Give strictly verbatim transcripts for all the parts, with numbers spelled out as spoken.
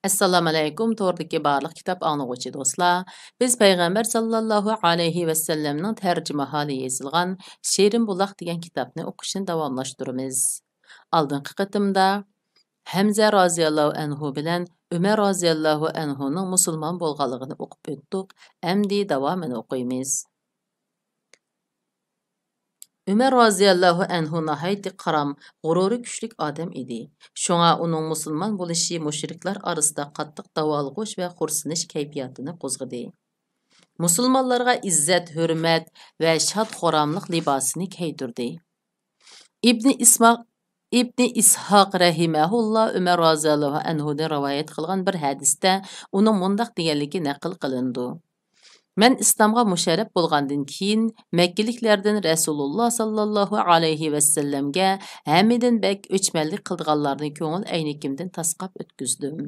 ئەسسالامۇئەلەيكۇم، توردىكى بارلىق كىتاب ئاڭلىغۇچى دوستلار. بىز پەيغەمبەر ساللاللاھۇ ئەلەيھى ۋەسەللەمنىڭ تەرجىمىھالى يېزىلغان شېرىن بۇلاق دېگەن كىتابنى ئوقۇشنى داۋاملاشتۇرىمىز. ئالدىنقى قېتىمدا ھەمزە رازىياللاھۇ ئەنھۇ بىلەن ئۆمەر رازىياللاھۇ ئەنھۇنىڭ مۇسۇلمان بولغانلىقىنى ئوقۇپ ئۆتتۇق. ئەمدى داۋامىنى ئوقۇيمىز. ئۆمەر رازىياللاھۇ ئەنھۇ ناھايىتى قارام، غۇرۇرى كۈچلۈك ئادەم ئىدى. شۇڭا ئۇنىڭ مۇسۇلمان بولۇشى مۇشرىكلار ئارىسىدا قاتتىق داۋالغۇش ۋە خورسىنىش كەيپىياتىنى قوزغىدى. مۇسۇلمانلارغا ئىززەت، ھۆرمەت ۋە شاد-خۇراملىق لىباسىنى كىيدۈردى. ئىبنى ئىسماق، ئىبنى ئىسھاق رەھىمەھۇللا ئۆمەر رازىياللاھۇ ئەنھۇدىن رىۋايەت قىلغان بىر ھەدىستە ئۇنىڭ مۇنداق دېگەنلىكى نەقىل قىلىنىدۇ: «مەن ئىسلامغا مۇشەررەپ بولغاندىن كېيىن، مەككىلىكلەردىن رەسۇلۇللا ساللاللاھۇ ئەلەيھى ۋەسەللەمگە ھەممىدىن بەك ئۆچمەنلىك قىلىدىغانلارنى كۆڭۈل ئەينىكىمدىن تاسقاپ ئۆتكۈزدۈم.»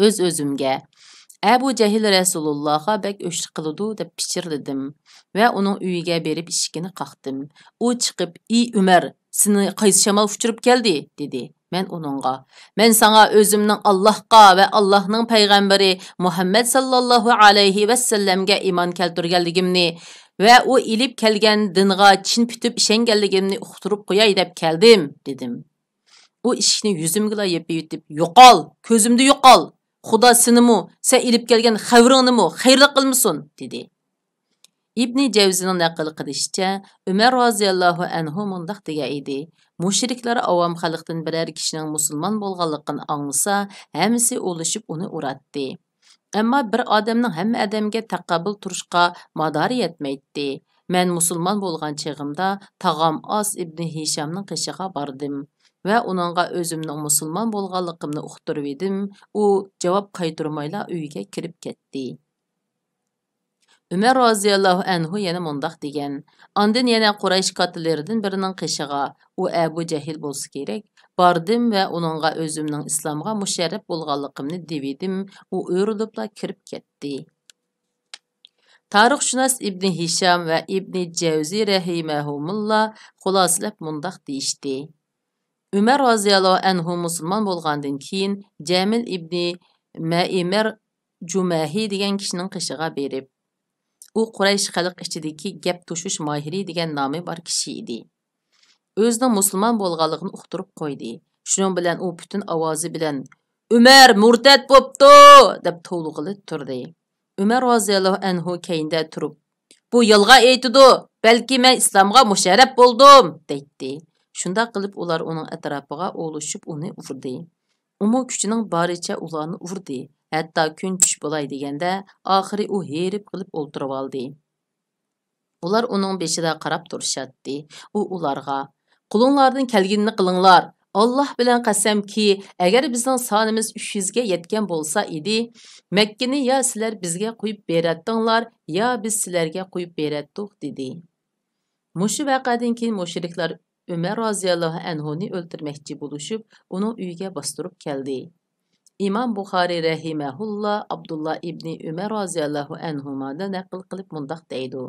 ئۆز-ئۆزۈمگە، «ئەبۇ جەھىل رەسۇلۇللاغا بەك ئۆچلۈك قىلىدۇ» دەپ پىچىرلىدىم ۋە ئۇنىڭ ئۆيىگە بېرىپ ئىشىكىنى قاقتىم. ئۇ چىقىپ، «ئى ئۆمەر، سېنى قايسى شامال ئۇچۇرۇپ كەلدى؟» دېدى. مەن ئۇنىڭغا، «مەن ساڭا ئۆزۈمنىڭ ئاللاھقا ۋە ئاللاھنىڭ پەيغەمبىرى مۇھەممەد ساللاللاھۇ ئەلەيھى ۋەسەللەمگە ئىمان كەلتۈرگەنلىكىمنى ۋە ئۇ ئېلىپ كەلگەن دىنغا چىن پۈتۈپ ئىشەنگەنلىكىمنى ئۇقتۇرۇپ قوياي دەپ كەلدىم» دېدىم. ئۇ ئىشىكنى يۈزۈمگىلا يېپىۋېتىپ، «يوقال! كۆزۈمدىن يوقال! خۇدا سېنىمۇ، سەن ئېلىپ كەلگەن خەۋىرىڭنىمۇ خەيرلىك قىلمىسۇن!» دېدى. ئىبنى جەۋزىنىڭ نەقىل قىلىشىچە، ئۆمەر رازىياللاھۇ ئەنھۇ مۇنداق دېگەن ئىدى: «مۇشرىكلار ئاۋام خەلقتىن بىرەر كىشىنىڭ مۇسۇلمان بولغانلىقىنى ئاڭلىسا، ھەممىسى ئۇلىشىپ ئۇنى ئۇراتتى. ئەمما بىر ئادەمنىڭ ھەممە ئادەمگە تاقابىل تۇرۇشقا مادارى يەتمەيتتى. مەن مۇسۇلمان بولغان چېغىمدا تاغام ئاس ئىبنى ھىشامنىڭ قېشىغا باردىم ۋە ئۇنىڭغا ئۆزۈمنىڭ مۇسۇلمان بولغانلىقىمنى ئۇقتۇرۇۋىدىم، ئۇ جاۋاب قايتۇرمايلا ئۆيىگە كىرىپ كەتتى.» ئۆمەر رازىياللاھۇ ئەنھۇ يەنە مۇنداق دېگەن: «ئاندىن يەنە قۇرەيش كاتتىلىرىدىن بىرىنىڭ قېشىغا، ئۇ ئەبۇ جەھىل بولسا كېرەك، باردىم ۋە ئۇنىڭغا ئۆزۈمنىڭ ئىسلامغا مۇشەررەپ بولغانلىقىمنى دېۋىدىم، ئۇ ئۆرۈلۈپلا كىرىپ كەتتى.» تارىخشۇناس ئىبنى ھىشام ۋە ئىبنى جەۋزى رەھىمەھۇمۇللا خۇلاسىلەپ مۇنداق دېيىشتى: ئۆمەر رازىياللاھۇ ئەنھۇ مۇسۇلمان بولغاندىن كېيىن، جەمىل ئىبنى مەئىمەر جۇمەھى دېگەن كىشىنىڭ قېشىغا بېرىپ، ئۇ قۇرەيش خەلق ئىچىدىكى گەپ توشۇش ماھىرى دېگەن نامى بار كىشى ئىدى. ئۆزىنىڭ مۇسۇلمان بولغانلىقىنى ئۇقتۇرۇپ قويدى. شۇنىڭ بىلەن ئۇ پۈتۈن ئاۋازى بىلەن، «ئۆمەر مۇرتەت بوپتۇ!» دەپ توۋلىغىلى تۇردى. ئۆمەر رازىياللاھۇ ئەنھۇ كەينىدە تۇرۇپ، «بۇ يالغان ئېيتىدۇ، بەلكى مەن ئىسلامغا مۇشەررەپ بولدۇم» دەيتتى. شۇنداق قىلىپ ئۇلار ئۇنىڭ ئەتراپىغا ئولىشىپ ئۇنى ئۇردى. ئۇمۇ كۈچىنىڭ بارىچە ئۇلارنى ئۇردى. ھەتتا كۈن چۈش بولاي دېگەندە، ئاخىرى ئۇ ھېرىپ قېلىپ ئولتۇرۇۋالدى. ئۇلار ئۇنىڭ بېشىدا قاراپ تۇرۇشاتتى. ئۇ ئۇلارغا، «قولۇڭلاردىن كەلگىنىنى قىلىڭلار. ئاللاھ بىلەن قەسەمكى، ئەگەر بىزنىڭ سانىمىز ئۈچ يۈزگە يەتكەن بولسا ئىدى، مەككىنى يا سىلەر بىزگە قويۇپ بېرەتتىڭلار، يا بىز سىلەرگە قويۇپ بېرەتتۇق» دېدى. مۇشۇ ۋەقەدىن كېيىن مۇشرىكلار ئۆمەر رازىياللاھۇ ئەنھۇنى ئۆلتۈرمەكچى بولۇشۇپ، ئۇنىڭ ئۆيىگە باستۇرۇپ كەلدى. ئىمام بۇخارىي رەھىمەھۇللا ئابدۇللا ئىبنى ئۆمەر رازىياللاھۇ ئەنھۇمادىن نەقىل قىلىپ مۇنداق دەيدۇ: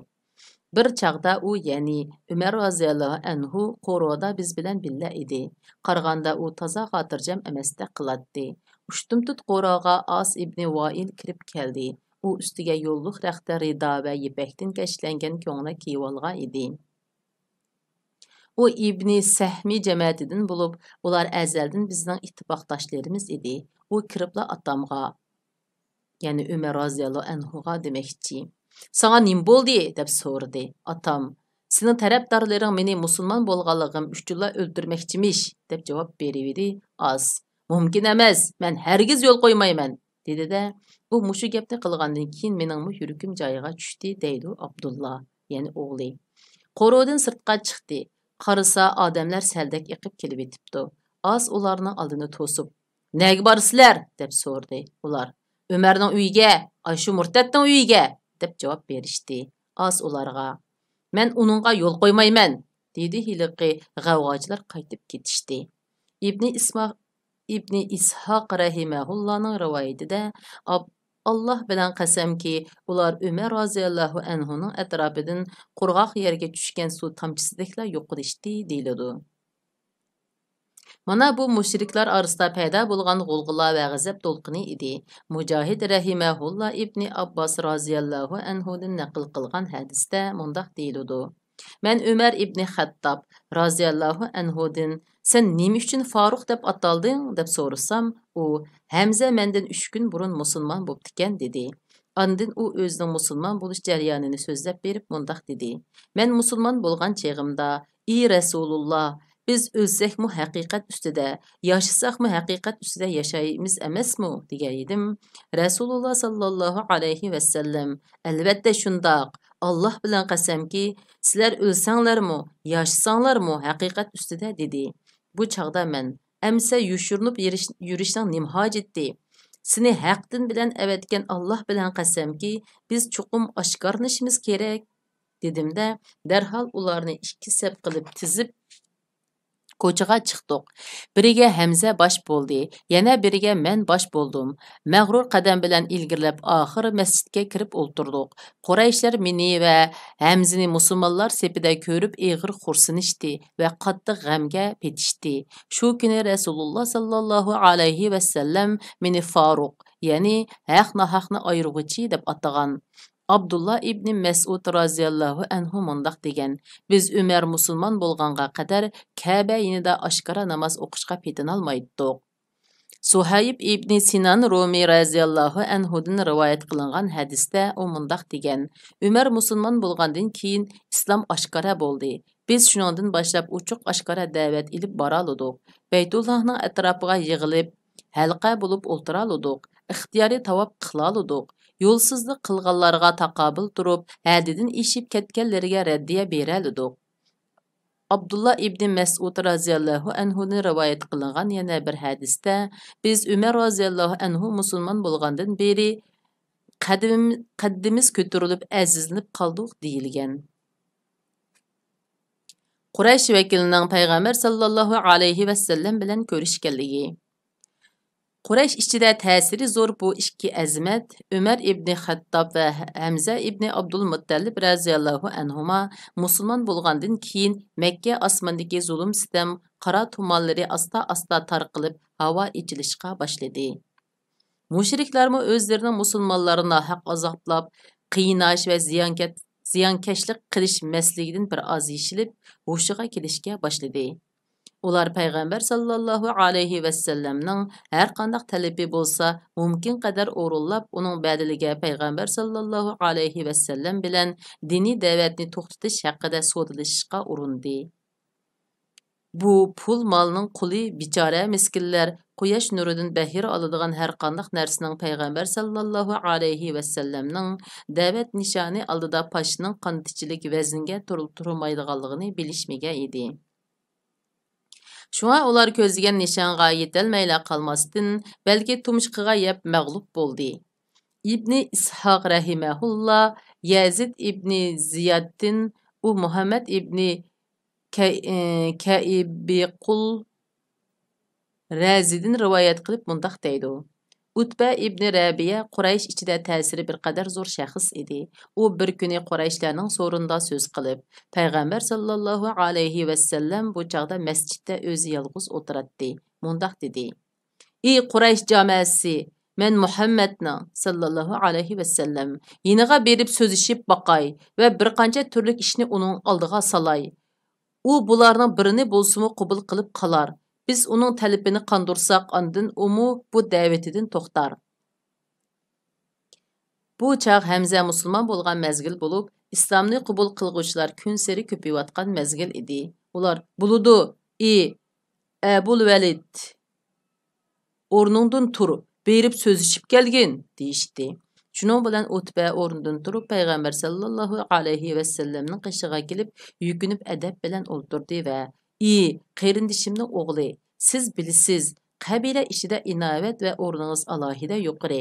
بىر چاغدا ئۇ، يەنى ئۆمەر رازىياللاھۇ ئەنھۇ قورۇدا بىز بىلەن بىللە ئىدى. قارىغاندا ئۇ تازا خاتىرجەم ئەمەستەك قىلاتتى. ئۇشتۇمتۇت قورۇغا ئاس ئىبنى ۋائىل كىرىپ كەلدى. ئۇ ئۈستىگە يوللۇق رەختە رىدا ۋە يىپەكتىن كەشلەنگەن كۆڭلەك كىيىۋالغان ئىدى. ئۇ ئىبنى سەھمى جەمەتىدىن بولۇپ، ئۇلار ئەزەلدىن بىزنىڭ ئىتتىپاقداشلىرىمىز ئىدى. ئۇ كىرىپلا ئاتامغا، يەنى ئۆمەر رازىياللاھۇ ئەنھۇغا دېمەكچى، «ساڭا نېمە بولدى؟» دەپ سورىدى. ئاتام، «سېنىڭ تەرەپدارلىرىڭ مېنى مۇسۇلمان بولغانلىقىم ئۈچۈنلا ئۆلتۈرمەكچىمىش» دەپ جاۋاب بېرىۋىدى. ئاس، «مۇمكىن ئەمەس، مەن ھەرگىز يول قويمايمەن» دېدى-دە، ئۇ مۇشۇ گەپنى قىلغاندىن كېيىن مېنىڭمۇ يۈرىكىم جايىغا چۈشتى، دەيدۇ ئابدۇللا، يەنى ئوغلى. قورۇدىن سىرتقا چىقتى. قارىسا، ئادەملەر سەلدەك ئېقىپ كېلىۋېتىپتۇ. ئاس ئۇلارنىڭ ئالدىنى توسۇپ، «نەگە بارىسىلەر؟» دەپ سورىدى. ئۇلار، «ئۆمەرنىڭ ئۆيىگە، ئاشۇ مۇرتەتنىڭ ئۆيىگە» دەپ جاۋاب بېرىشتى. ئاس ئۇلارغا، «مەن ئۇنىڭغا يول قويمايمەن» دېدى ھېلىقى غەۋغاچىلار قايتىپ كېتىشتى. ئىبنى ئىسماق ئىبنى ئىسھاق رەھىمەھۇللانىڭ رىۋايىتىدە، ئاب-، «ئاللاھ بىلەن قەسەمكى، ئۇلار ئۆمەر رازىياللاھۇ ئەنھۇنىڭ ئەتراپىدىن قۇرغاق يەرگە چۈشكەن سۇ تامچىسىدەكلا يوقىلىشتى» دېيىلىدۇ. مانا بۇ مۇشرىكلار ئارىسىدا پەيدا بولغان غۇلغۇلا ۋە غەزەپ دولقۇنى ئىدى. مۇجاھىد رەھىمەھۇللا ئىبنى ئابباس رازىياللاھۇ ئەنھۇدىن نەقىل قىلغان ھەدىستە مۇنداق دېيىلىدۇ: مەن ئۆمەر ئىبنى خەتتاب رازىياللاھۇ ئەنھۇدىن، «سەن نېمە ئۈچۈن فاروق دەپ ئاتالدىڭ؟» دەپ سورىسام، ئۇ، «ھەمزە مەندىن ئۈچ كۈن بۇرۇن مۇسۇلمان بوپتىكەن» دېدى. ئاندىن ئۇ ئۆزىنىڭ مۇسۇلمان بولۇش جەريانىنى سۆزلەپ بېرىپ مۇنداق دېدى: «مەن مۇسۇلمان بولغان چېغىمدا، ئى رەسۇلۇللا، بىز ئۆلسەكمۇ ھەقىقەت ئۈستىدە، ياشىساقمۇ ھەقىقەت ئۈستىدە ياشايمىز ئەمەسمۇ؟» دېگەن ئىدىم. رەسۇلۇللا ساللاللاھۇ ئەلەيھى ۋەسەللەم، «ئەلۋەتتە شۇنداق، ئاللاھ بىلەن قەسەمكى، سىلەر ئۆلسەڭلارمۇ، ياشىساڭلارمۇ ھەقىقەت ئۈستىدە» دېدى. بۇ چاغدا مەن، «ئەمىسە يوشۇرۇنۇپ يېرىش-، يۈرۈشنىڭ نېمە ھاجىتى؟ سېنى ھەق دىن بىلەن ئەۋەتكەن ئاللاھ بىلەن قەسەمكى، بىز چوقۇم ئاشكارىلىنىشىمىز كېرەك» دېدىمدە، دەرھال ئۇلارنى ئىككى سەپ قىلىپ تىزىپ، كوچىغا چىقتۇق. بىرىگە ھەمزە باش بولدى، يەنە بىرىگە مەن باش بولدۇم. مەغرۇر قەدەم بىلەن ئىلگىرىلەپ، ئاخىر مەسچىتكە كىرىپ ئولتۇردۇق. قۇرەيشلەر مېنى ۋە ھەمزىنى مۇسۇلمانلار سېپىدە كۆرۈپ ئېغىر خورسىنىشتى ۋە قاتتىق غەمگە پېتىشتى. شۇ كۈنى رەسۇلۇللا ساللاللاھۇ ئەلەيھى ۋەسەللەم مېنى فاروق، يەنى ھەق-ناھەقنى ئايرىغۇچى دەپ ئاتىغان. ئابدۇللا ئىبنى مەسئۇد رازىياللاھۇ ئەنھۇ مۇنداق دېگەن: «بىز ئۆمەر مۇسۇلمان بولغانغا قەدەر كەبە يېنىدا ئاشكارا ناماز ئوقۇشقا پېتىنالمايتتۇق.» سۇھەيب ئىبنى سىنان رۇمى رازىياللاھۇ ئەنھۇدىن رىۋايەت قىلىنغان ھەدىستە ئۇ مۇنداق دېگەن: «ئۆمەر مۇسۇلمان بولغاندىن كېيىن ئىسلام ئاشكارا بولدى. بىز شۇنىڭدىن باشلاپ ئوچۇق-ئاشكارا دەۋەت ئېلىپ بارالىدۇق. بەيتۇللاھنىڭ ئەتراپىغا يىغىلىپ، ھەلقە بولۇپ ئولتۇرالىدۇق. ئىختىيارىي تاۋاپ قىلالىدۇق. يولسىزلىق قىلغانلارغا تاقابىل تۇرۇپ، ھەددىدىن ئېشىپ كەتكەنلىرىگە رەددىيە بېرەلىدۇق.» ئابدۇللا ئىبنى مەسئۇد رازىياللاھۇ ئەنھۇدىن رىۋايەت قىلىنغان يەنە بىر ھەدىستە، «بىز ئۆمەر رازىياللاھۇ ئەنھۇ مۇسۇلمان بولغاندىن بېرى قەدىم-، قەددىمىز كۆتۈرۈلۈپ، ئەزىزلىنىپ قالدۇق» دېيىلگەن. قۇرەيش ۋەكىلىنىڭ پەيغەمبەر ساللاللاھۇ ئەلەيھى ۋەسەللەم بىلەن كۆرۈشكەنلىكى. قۇرەيش ئىچىدە تەسىرى زور بۇ ئىككى ئەزىمەت، ئۆمەر ئىبنى خەتتاب ۋە ھەمزە ئىبنى ئابدۇلمۇتتەلىب رەزىياللاھۇ ئەنھۇما مۇسۇلمان بولغاندىن كېيىن، مەككە ئاسمىنىدىكى زۇلۇم-سىتەم قارا تۇمانلىرى ئاستا-ئاستا تارقىلىپ، ھاۋا ئېچىلىشقا باشلىدى. مۇشرىكلارمۇ ئۆزلىرىنىڭ مۇسۇلمانلارنى ناھەق ئازابلاپ، قىيناش ۋە زىيانكەت-، زىيانكەشلىك قىلىش مەستلىكىدىن بىر ئاز يېشىلىپ، ھوشىغا كېلىشكە باشلىدى. ئۇلار پەيغەمبەر ساللاللاھۇ ئەلەيھى ۋەسەللەمنىڭ ھەر قانداق تەلىپى بولسا، مۇمكىن قەدەر ئورۇنلاپ، ئۇنىڭ بەدىلىگە پەيغەمبەر ساللاللاھۇ ئەلەيھى ۋەسەللەم بىلەن دىنىي دەۋەتنى توختىتىش ھەققىدە سودىلىشىشقا ئۇرۇندى. بۇ پۇل مالنىڭ قۇلى، بىچارە مىسكىنلەر، قۇياش نۇرىدىن بەھرە ئالىدىغان ھەر قانداق نەرسىنىڭ پەيغەمبەر ساللاللاھۇ ئەلەيھى ۋەسەللەمنىڭ دەۋەت نىشانى ئالدىدا پاشىنىڭ قانىتىچىلىك ۋەزنىگە تۇر-، تۇرمايدىغانلىقىنى بىلىشمىگەن ئىدى. شۇڭا ئۇلار كۆزلىگەن نىشانغا يېتەلمەيلا قالماستىن، بەلكى تۇمشۇقىغا يەپ مەغلۇپ بولدى. ئىبنى ئىسھاق رەھىمەھۇللا يەزىد ئىبنى زىيادتىن، ئۇ مۇھەممەد ئىبنى كە-، ئى، كەئىبىقۇل رازىدىن رىۋايەت قىلىپ مۇنداق دەيدۇ: ئۇتبە ئىبنى رەبىيە قۇرەيش ئىچىدە تەسىرى بىر قەدەر زور شەخس ئىدى. ئۇ بىر كۈنى قۇرەيشلەرنىڭ سورۇنىدا سۆز قىلىپ، پەيغەمبەر ساللاللاھۇ ئەلەيھى ۋەسەللەم بۇ چاغدا مەسچىتتە ئۆزى يالغۇز ئولتۇراتتى. مۇنداق دېدى: ئى قۇرەيش جامائەسى، مەن مۇھەممەدنىڭ ساللاللاھۇ ئەلەيھى ۋەسەللەم يېنىغا بېرىپ سۆزلىشىپ باقاي ۋە بىر قانچە تۈرلۈك ئىشنى ئۇنىڭ ئالدىغا سالاي. ئۇ بۇلارنىڭ بىرىنى بولسىمۇ قوبۇل قىلىپ قالار. بىز ئۇنىڭ تەلىپىنى قاندۇرساق، ئاندىن ئۇمۇ بۇ دەۋىتىدىن توختار. بۇ چاغ ھەمزە مۇسۇلمان بولغان مەزگىل بولۇپ، ئىسلامنى قوبۇل قىلغۇچىلار كۈنسېرى كۆپىيىۋاتقان مەزگىل ئىدى. ئۇلار، بولىدۇ، ئى ئەبۇل ۋەلىد، ئورنۇڭدىن تۇر، بېرىپ سۆزلىشىپ كەلگىن، دېيىشتى. شۇنىڭ بىلەن ئۇتبە ئورنىدىن تۇرۇپ، پەيغەمبەر ساللاللاھۇ ئەلەيھى ۋەسەللەمنىڭ قېشىغا كېلىپ، يۈكۈنۈپ ئەدەپ بىلەن ئولتۇردى ۋە، ئى قېرىندىشىمنىڭ ئوغلى، سىز بىلىسىز، قەبىلە ئىچىدە ئىناۋەت ۋە ئورنىڭىز ئالاھىدە يۇقىرى.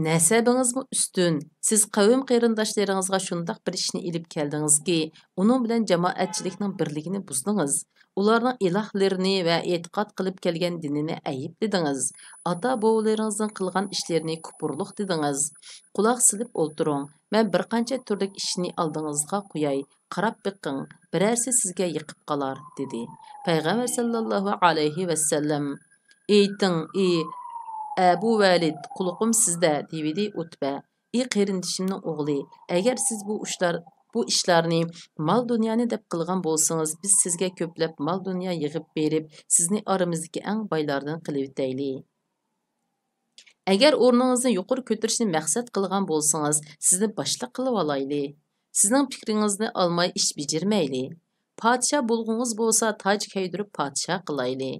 نەسەبىڭىزمۇ ئۈستۈن. سىز قەۋم قېرىنداشلىرىڭىزغا شۇنداق بىر ئىشنى ئېلىپ كەلدىڭىزكى، ئۇنىڭ بىلەن جامائەتچىلىكنىڭ بىرلىكىنى بۇزدىڭىز. ئۇلارنىڭ ئىلاھلىرىنى ۋە ئېتىقاد قىلىپ كەلگەن دىنىنى ئەيىبلىدىڭىز. ئاتا-بوۋىلىرىڭىزنىڭ قىلغان ئىشلىرىنى كۇپۇرلۇق دېدىڭىز. قۇلاق سېلىپ ئولتۇرۇڭ، مەن بىر قانچە تۈرلۈك ئىشنى ئالدىڭىزغا قوياي. قاراپ بېقىڭ، بىرەرسى سىزگە يېقىپ قالار» دېدى. پەيغەمبەر ساللاللاھۇ ئەلەيھى ۋەسەللەم، «ئېيتىڭ، ئى ئەبۇ ۋەلىد، قۇلىقىم سىزدە» دېۋىدى ئۇتبە. «ئى قېرىندىشىمنىڭ ئوغلى، ئەگەر سىز بۇ ئۇشلار، بۇ ئىشلارنى مال-دۇنيانى دەپ قىلغان بولسىڭىز، بىز سىزگە كۆپلەپ مال-دۇنيا يىغىپ بېرىپ، سىزنى ئارىمىزدىكى ئەڭ بايلاردىن قىلىۋېتەيلى. ئەگەر ئورنىڭىزنى يۇقىرى كۆتۈرۈشنى مەقسەت قىلغان بولسىڭىز، سىزنى باشلىق قىلىۋالايلى. سىزنىڭ پىكرىڭىزنى ئالماي ئىش بېجىرمەيلى. پادىشاھ بولغۇڭىز بولسا، تاج كىيدۈرۈپ پادىشاھ قىلايلى.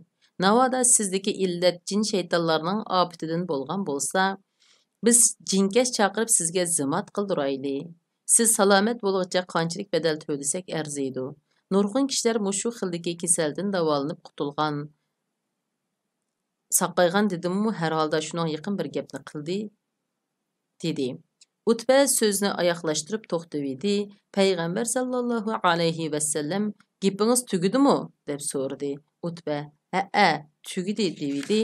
ناۋادا سىزدىكى ئىللەت جىن-شەيتانلارنىڭ ئاپىتىدىن بولغان بولسا، بىز جىنكەش چاقىرىپ سىزگە زىمات قىلدۇرايلى. سىز سالامەت بولغۇچە قانچىلىك بەدەل تۆلىسەك ئەرزىيدۇ؟» نۇرغۇن كىشىلەر مۇشۇ خىلدىكى كېسەلدىن داۋالىنىپ قۇتۇلغان، ساقايغان دېدىممۇ، ھەرھالدا شۇنىڭغا يېقىن بىر گەپنى قىلدى، دېدى. ئۇتبە سۆزىنى ئاياغلاشتۇرۇپ توختىۋىدى. پەيغەمبەر ساللاللاھۇ ئەلەيھى ۋەسەللەم، «گېپىڭىز تۈگىدىمۇ؟» دەپ سورىدى. ئۇتبە، «ھەئە، تۈگىدى» دېۋىدى.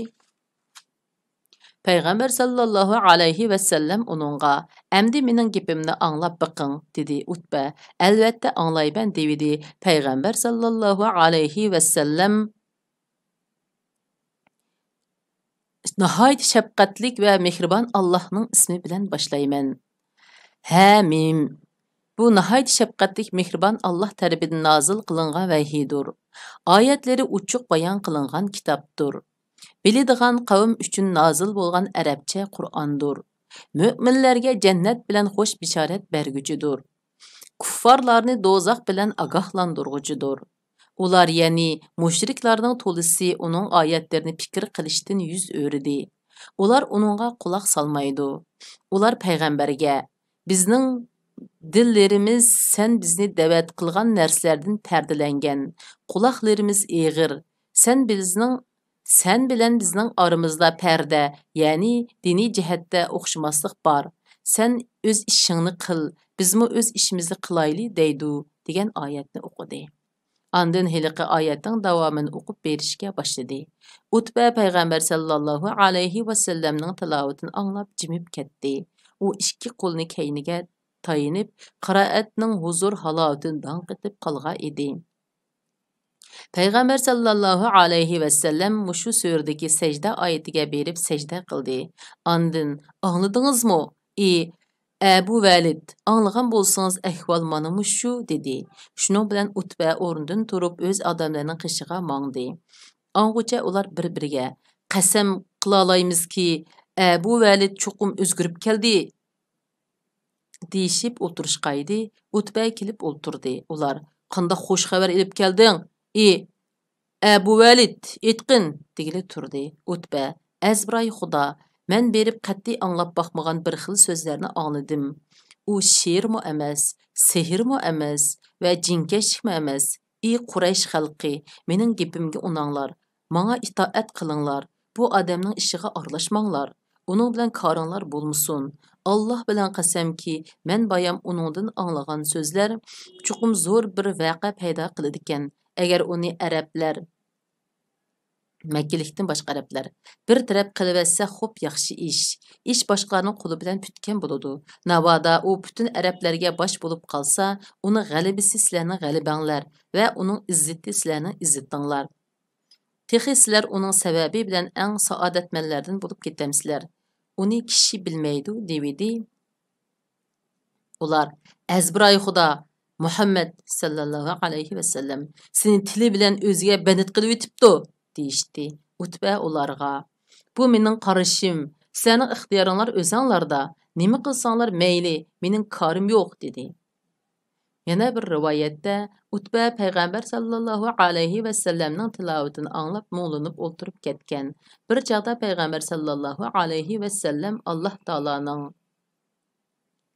پەيغەمبەر ساللاللاھۇ ئەلەيھى ۋەسەللەم ئۇنىڭغا، «ئەمدى مېنىڭ گېپىمنى ئاڭلاپ بېقىڭ» دېدى. ئۇتبە، «ئەلۋەتتە ئاڭلايمەن» دېۋىدى. پەيغەمبەر ساللاللاھۇ ئەلەيھى ۋەسەللەم، ناھايىتى شەپقەتلىك ۋە مېھرىبان ئاللاھنىڭ ئىسمى بىلەن باشلايمەن. ھەمىم. بۇ ناھايىتى شەپقەتلىك مېھرىبان ئاللاھ تەرىپىدىن نازىل قىلىنغان ۋەھىيدۇر. ئايەتلىرى ئوچۇق بايان قىلىنغان كىتابتۇر. بىلىدىغان قەۋم ئۈچۈن نازىل بولغان ئەرەبچە قۇرئاندۇر. مۆمىنلەرگە جەننەت بىلەن خوش بېشارەت بەرگۈچىدۇر. كۇففارلارنى دوزاخ بىلەن ئاگاھلاندۇرغۇچىدۇر. ئۇلار، يەنى مۇشرىكلارنىڭ تولىسى ئۇنىڭ ئايەتلىرىنى پىكىر قىلىشتىن يۈز ئۆرۈدى. ئۇلار ئۇنىڭغا قۇلاق سالمايدۇ. ئۇلار پەيغەمبەرگە، «بىزنىڭ دىللىرىمىز سەن بىزنى دەۋەت قىلغان نەرسىلەردىن پەردىلەنگەن، قۇلاقلىرىمىز ئېغىر، سەن بىزنىڭ، سەن بىلەن بىزنىڭ ئارىمىزدا پەردە، يەنى دىنىي جەھەتتە ئوخشىماسلىق بار. سەن ئۆز ئىشىڭنى قىل، بىزمۇ ئۆز ئىشىمىزنى قىلايلى» دەيدۇ، دېگەن ئايەتنى ئوقۇدى. ئاندىن ھېلىقى ئايەتنىڭ داۋامىنى ئوقۇپ بېرىشكە باشلىدى. ئۇتبە پەيغەمبەر ساللاللاھۇ ئەلەيھى ۋەسەللەمنىڭ تىلاۋىتىنى ئاڭلاپ جىمىپ كەتتى. ئۇ ئىككى قولىنى كەينىگە تايىنىپ، قىرائەتنىڭ ھۇزۇر ھالاۋىتىدىن داڭ قېتىپ قالغان ئىدى. پەيغەمبەر ساللاللاھۇ ئەلەيھى ۋەسەللەم مۇشۇ سۈرىدىكى سەجدە ئايىتىگە بېرىپ سەجدە قىلدى. ئاندىن، «ئاڭلىدىڭىزمۇ، ئى ئەبۇ ۋەلىد؟ ئاڭلىغان بولسىڭىز، ئەھۋال مانا مۇشۇ» دېدى. شۇنىڭ بىلەن ئۇتبە ئورنىدىن تۇرۇپ، ئۆز ئادەملىرىنىڭ قېشىغا ماڭدى. ئاڭغىچە ئۇلار بىر-بىرىگە، «قەسەم قىلالايمىزكى، ئەبۇ ۋەلىد چوقۇم ئۆزگىرىپ كەلدى» دېيىشىپ ئولتۇرۇشقانىدى. ئۇتبە كېلىپ ئولتۇردى. ئۇلار، «قانداق خۇش خەۋەر ئېلىپ كەلدىڭ، ئى ئەبۇ ۋەلىد، ئېيتقىن!» دېگىلى تۇردى. ئۇتبە، «ئەزبىراي خۇدا، مەن بېرىپ قەتئىي ئاڭلاپ باقمىغان بىر خىل سۆزلەرنى ئاڭلىدىم. ئۇ شېئىرمۇ ئەمەس، سېھىرمۇ ئەمەس ۋە جىنكەشلىكمۇ ئەمەس. ئى قۇرەيش خەلقى، مېنىڭ گېپىمگە ئۇناڭلار، ماڭا ئىتائەت قىلىڭلار، بۇ ئادەمنىڭ ئىشىغا ئارىلاشماڭلار، ئۇنىڭ بىلەن كارىڭلار بولمىسۇن. ئاللاھ بىلەن قەسەمكى، مەن بايام ئۇنىڭدىن ئاڭلىغان سۆزلەر چوقۇم زور بىر ۋەقە پەيدا قىلىدىكەن. ئەگەر ئۇنى ئەرەبلەر، مەككىلىكتىن باشقا ئەرەبلەر، بىر تەرەپ قىلىۋەتسە، خوپ، ياخشى ئىش. ئىش باشقىلارنىڭ قولى بىلەن پۈتكەن بولىدۇ. ناۋادا ئۇ پۈتۈن ئەرەبلەرگە باش بولۇپ قالسا، ئۇنىڭ غەلىبىسى سىلەرنىڭ غەلىبەڭلار ۋە ئۇنىڭ ئىززىتى سىلەرنىڭ ئىززىتىڭلار. تېخى سىلەر ئۇنىڭ سەۋەبى بىلەن ئەڭ سائادەتمەنلەردىن بولۇپ كېتەمسىلەر. ئۇنى كىشى بىلمەيدۇ» دېۋىدى. ئۇلار، «ئەزبىراي خۇدا، مۇھەممەد ساللاللاھۇ ئەلەيھى ۋەسەللەم سېنى تىلى بىلەن ئۆزىگە بەندىت قىلىۋېتىپتۇ» دېيىشتى. ئۇتبە ئۇلارغا، «بۇ مېنىڭ قارىشىم، سىلەرنىڭ ئىختىيارىڭلار ئۆزۈڭلاردا، نېمە قىلساڭلار مەيلى، مېنىڭ كارىم يوق» دېدى. يەنە بىر رىۋايەتتە، ئۇتبە پەيغەمبەر ساللاللاھۇ ئەلەيھى ۋەسەللەمنىڭ تىلاۋىتىنى ئاڭلاپ مۇڭلىنىپ ئولتۇرۇپ كەتكەن. بىر چاغدا پەيغەمبەر ساللاللاھۇ ئەلەيھى ۋەسەللەم، ئاللاھ تائالانىڭ،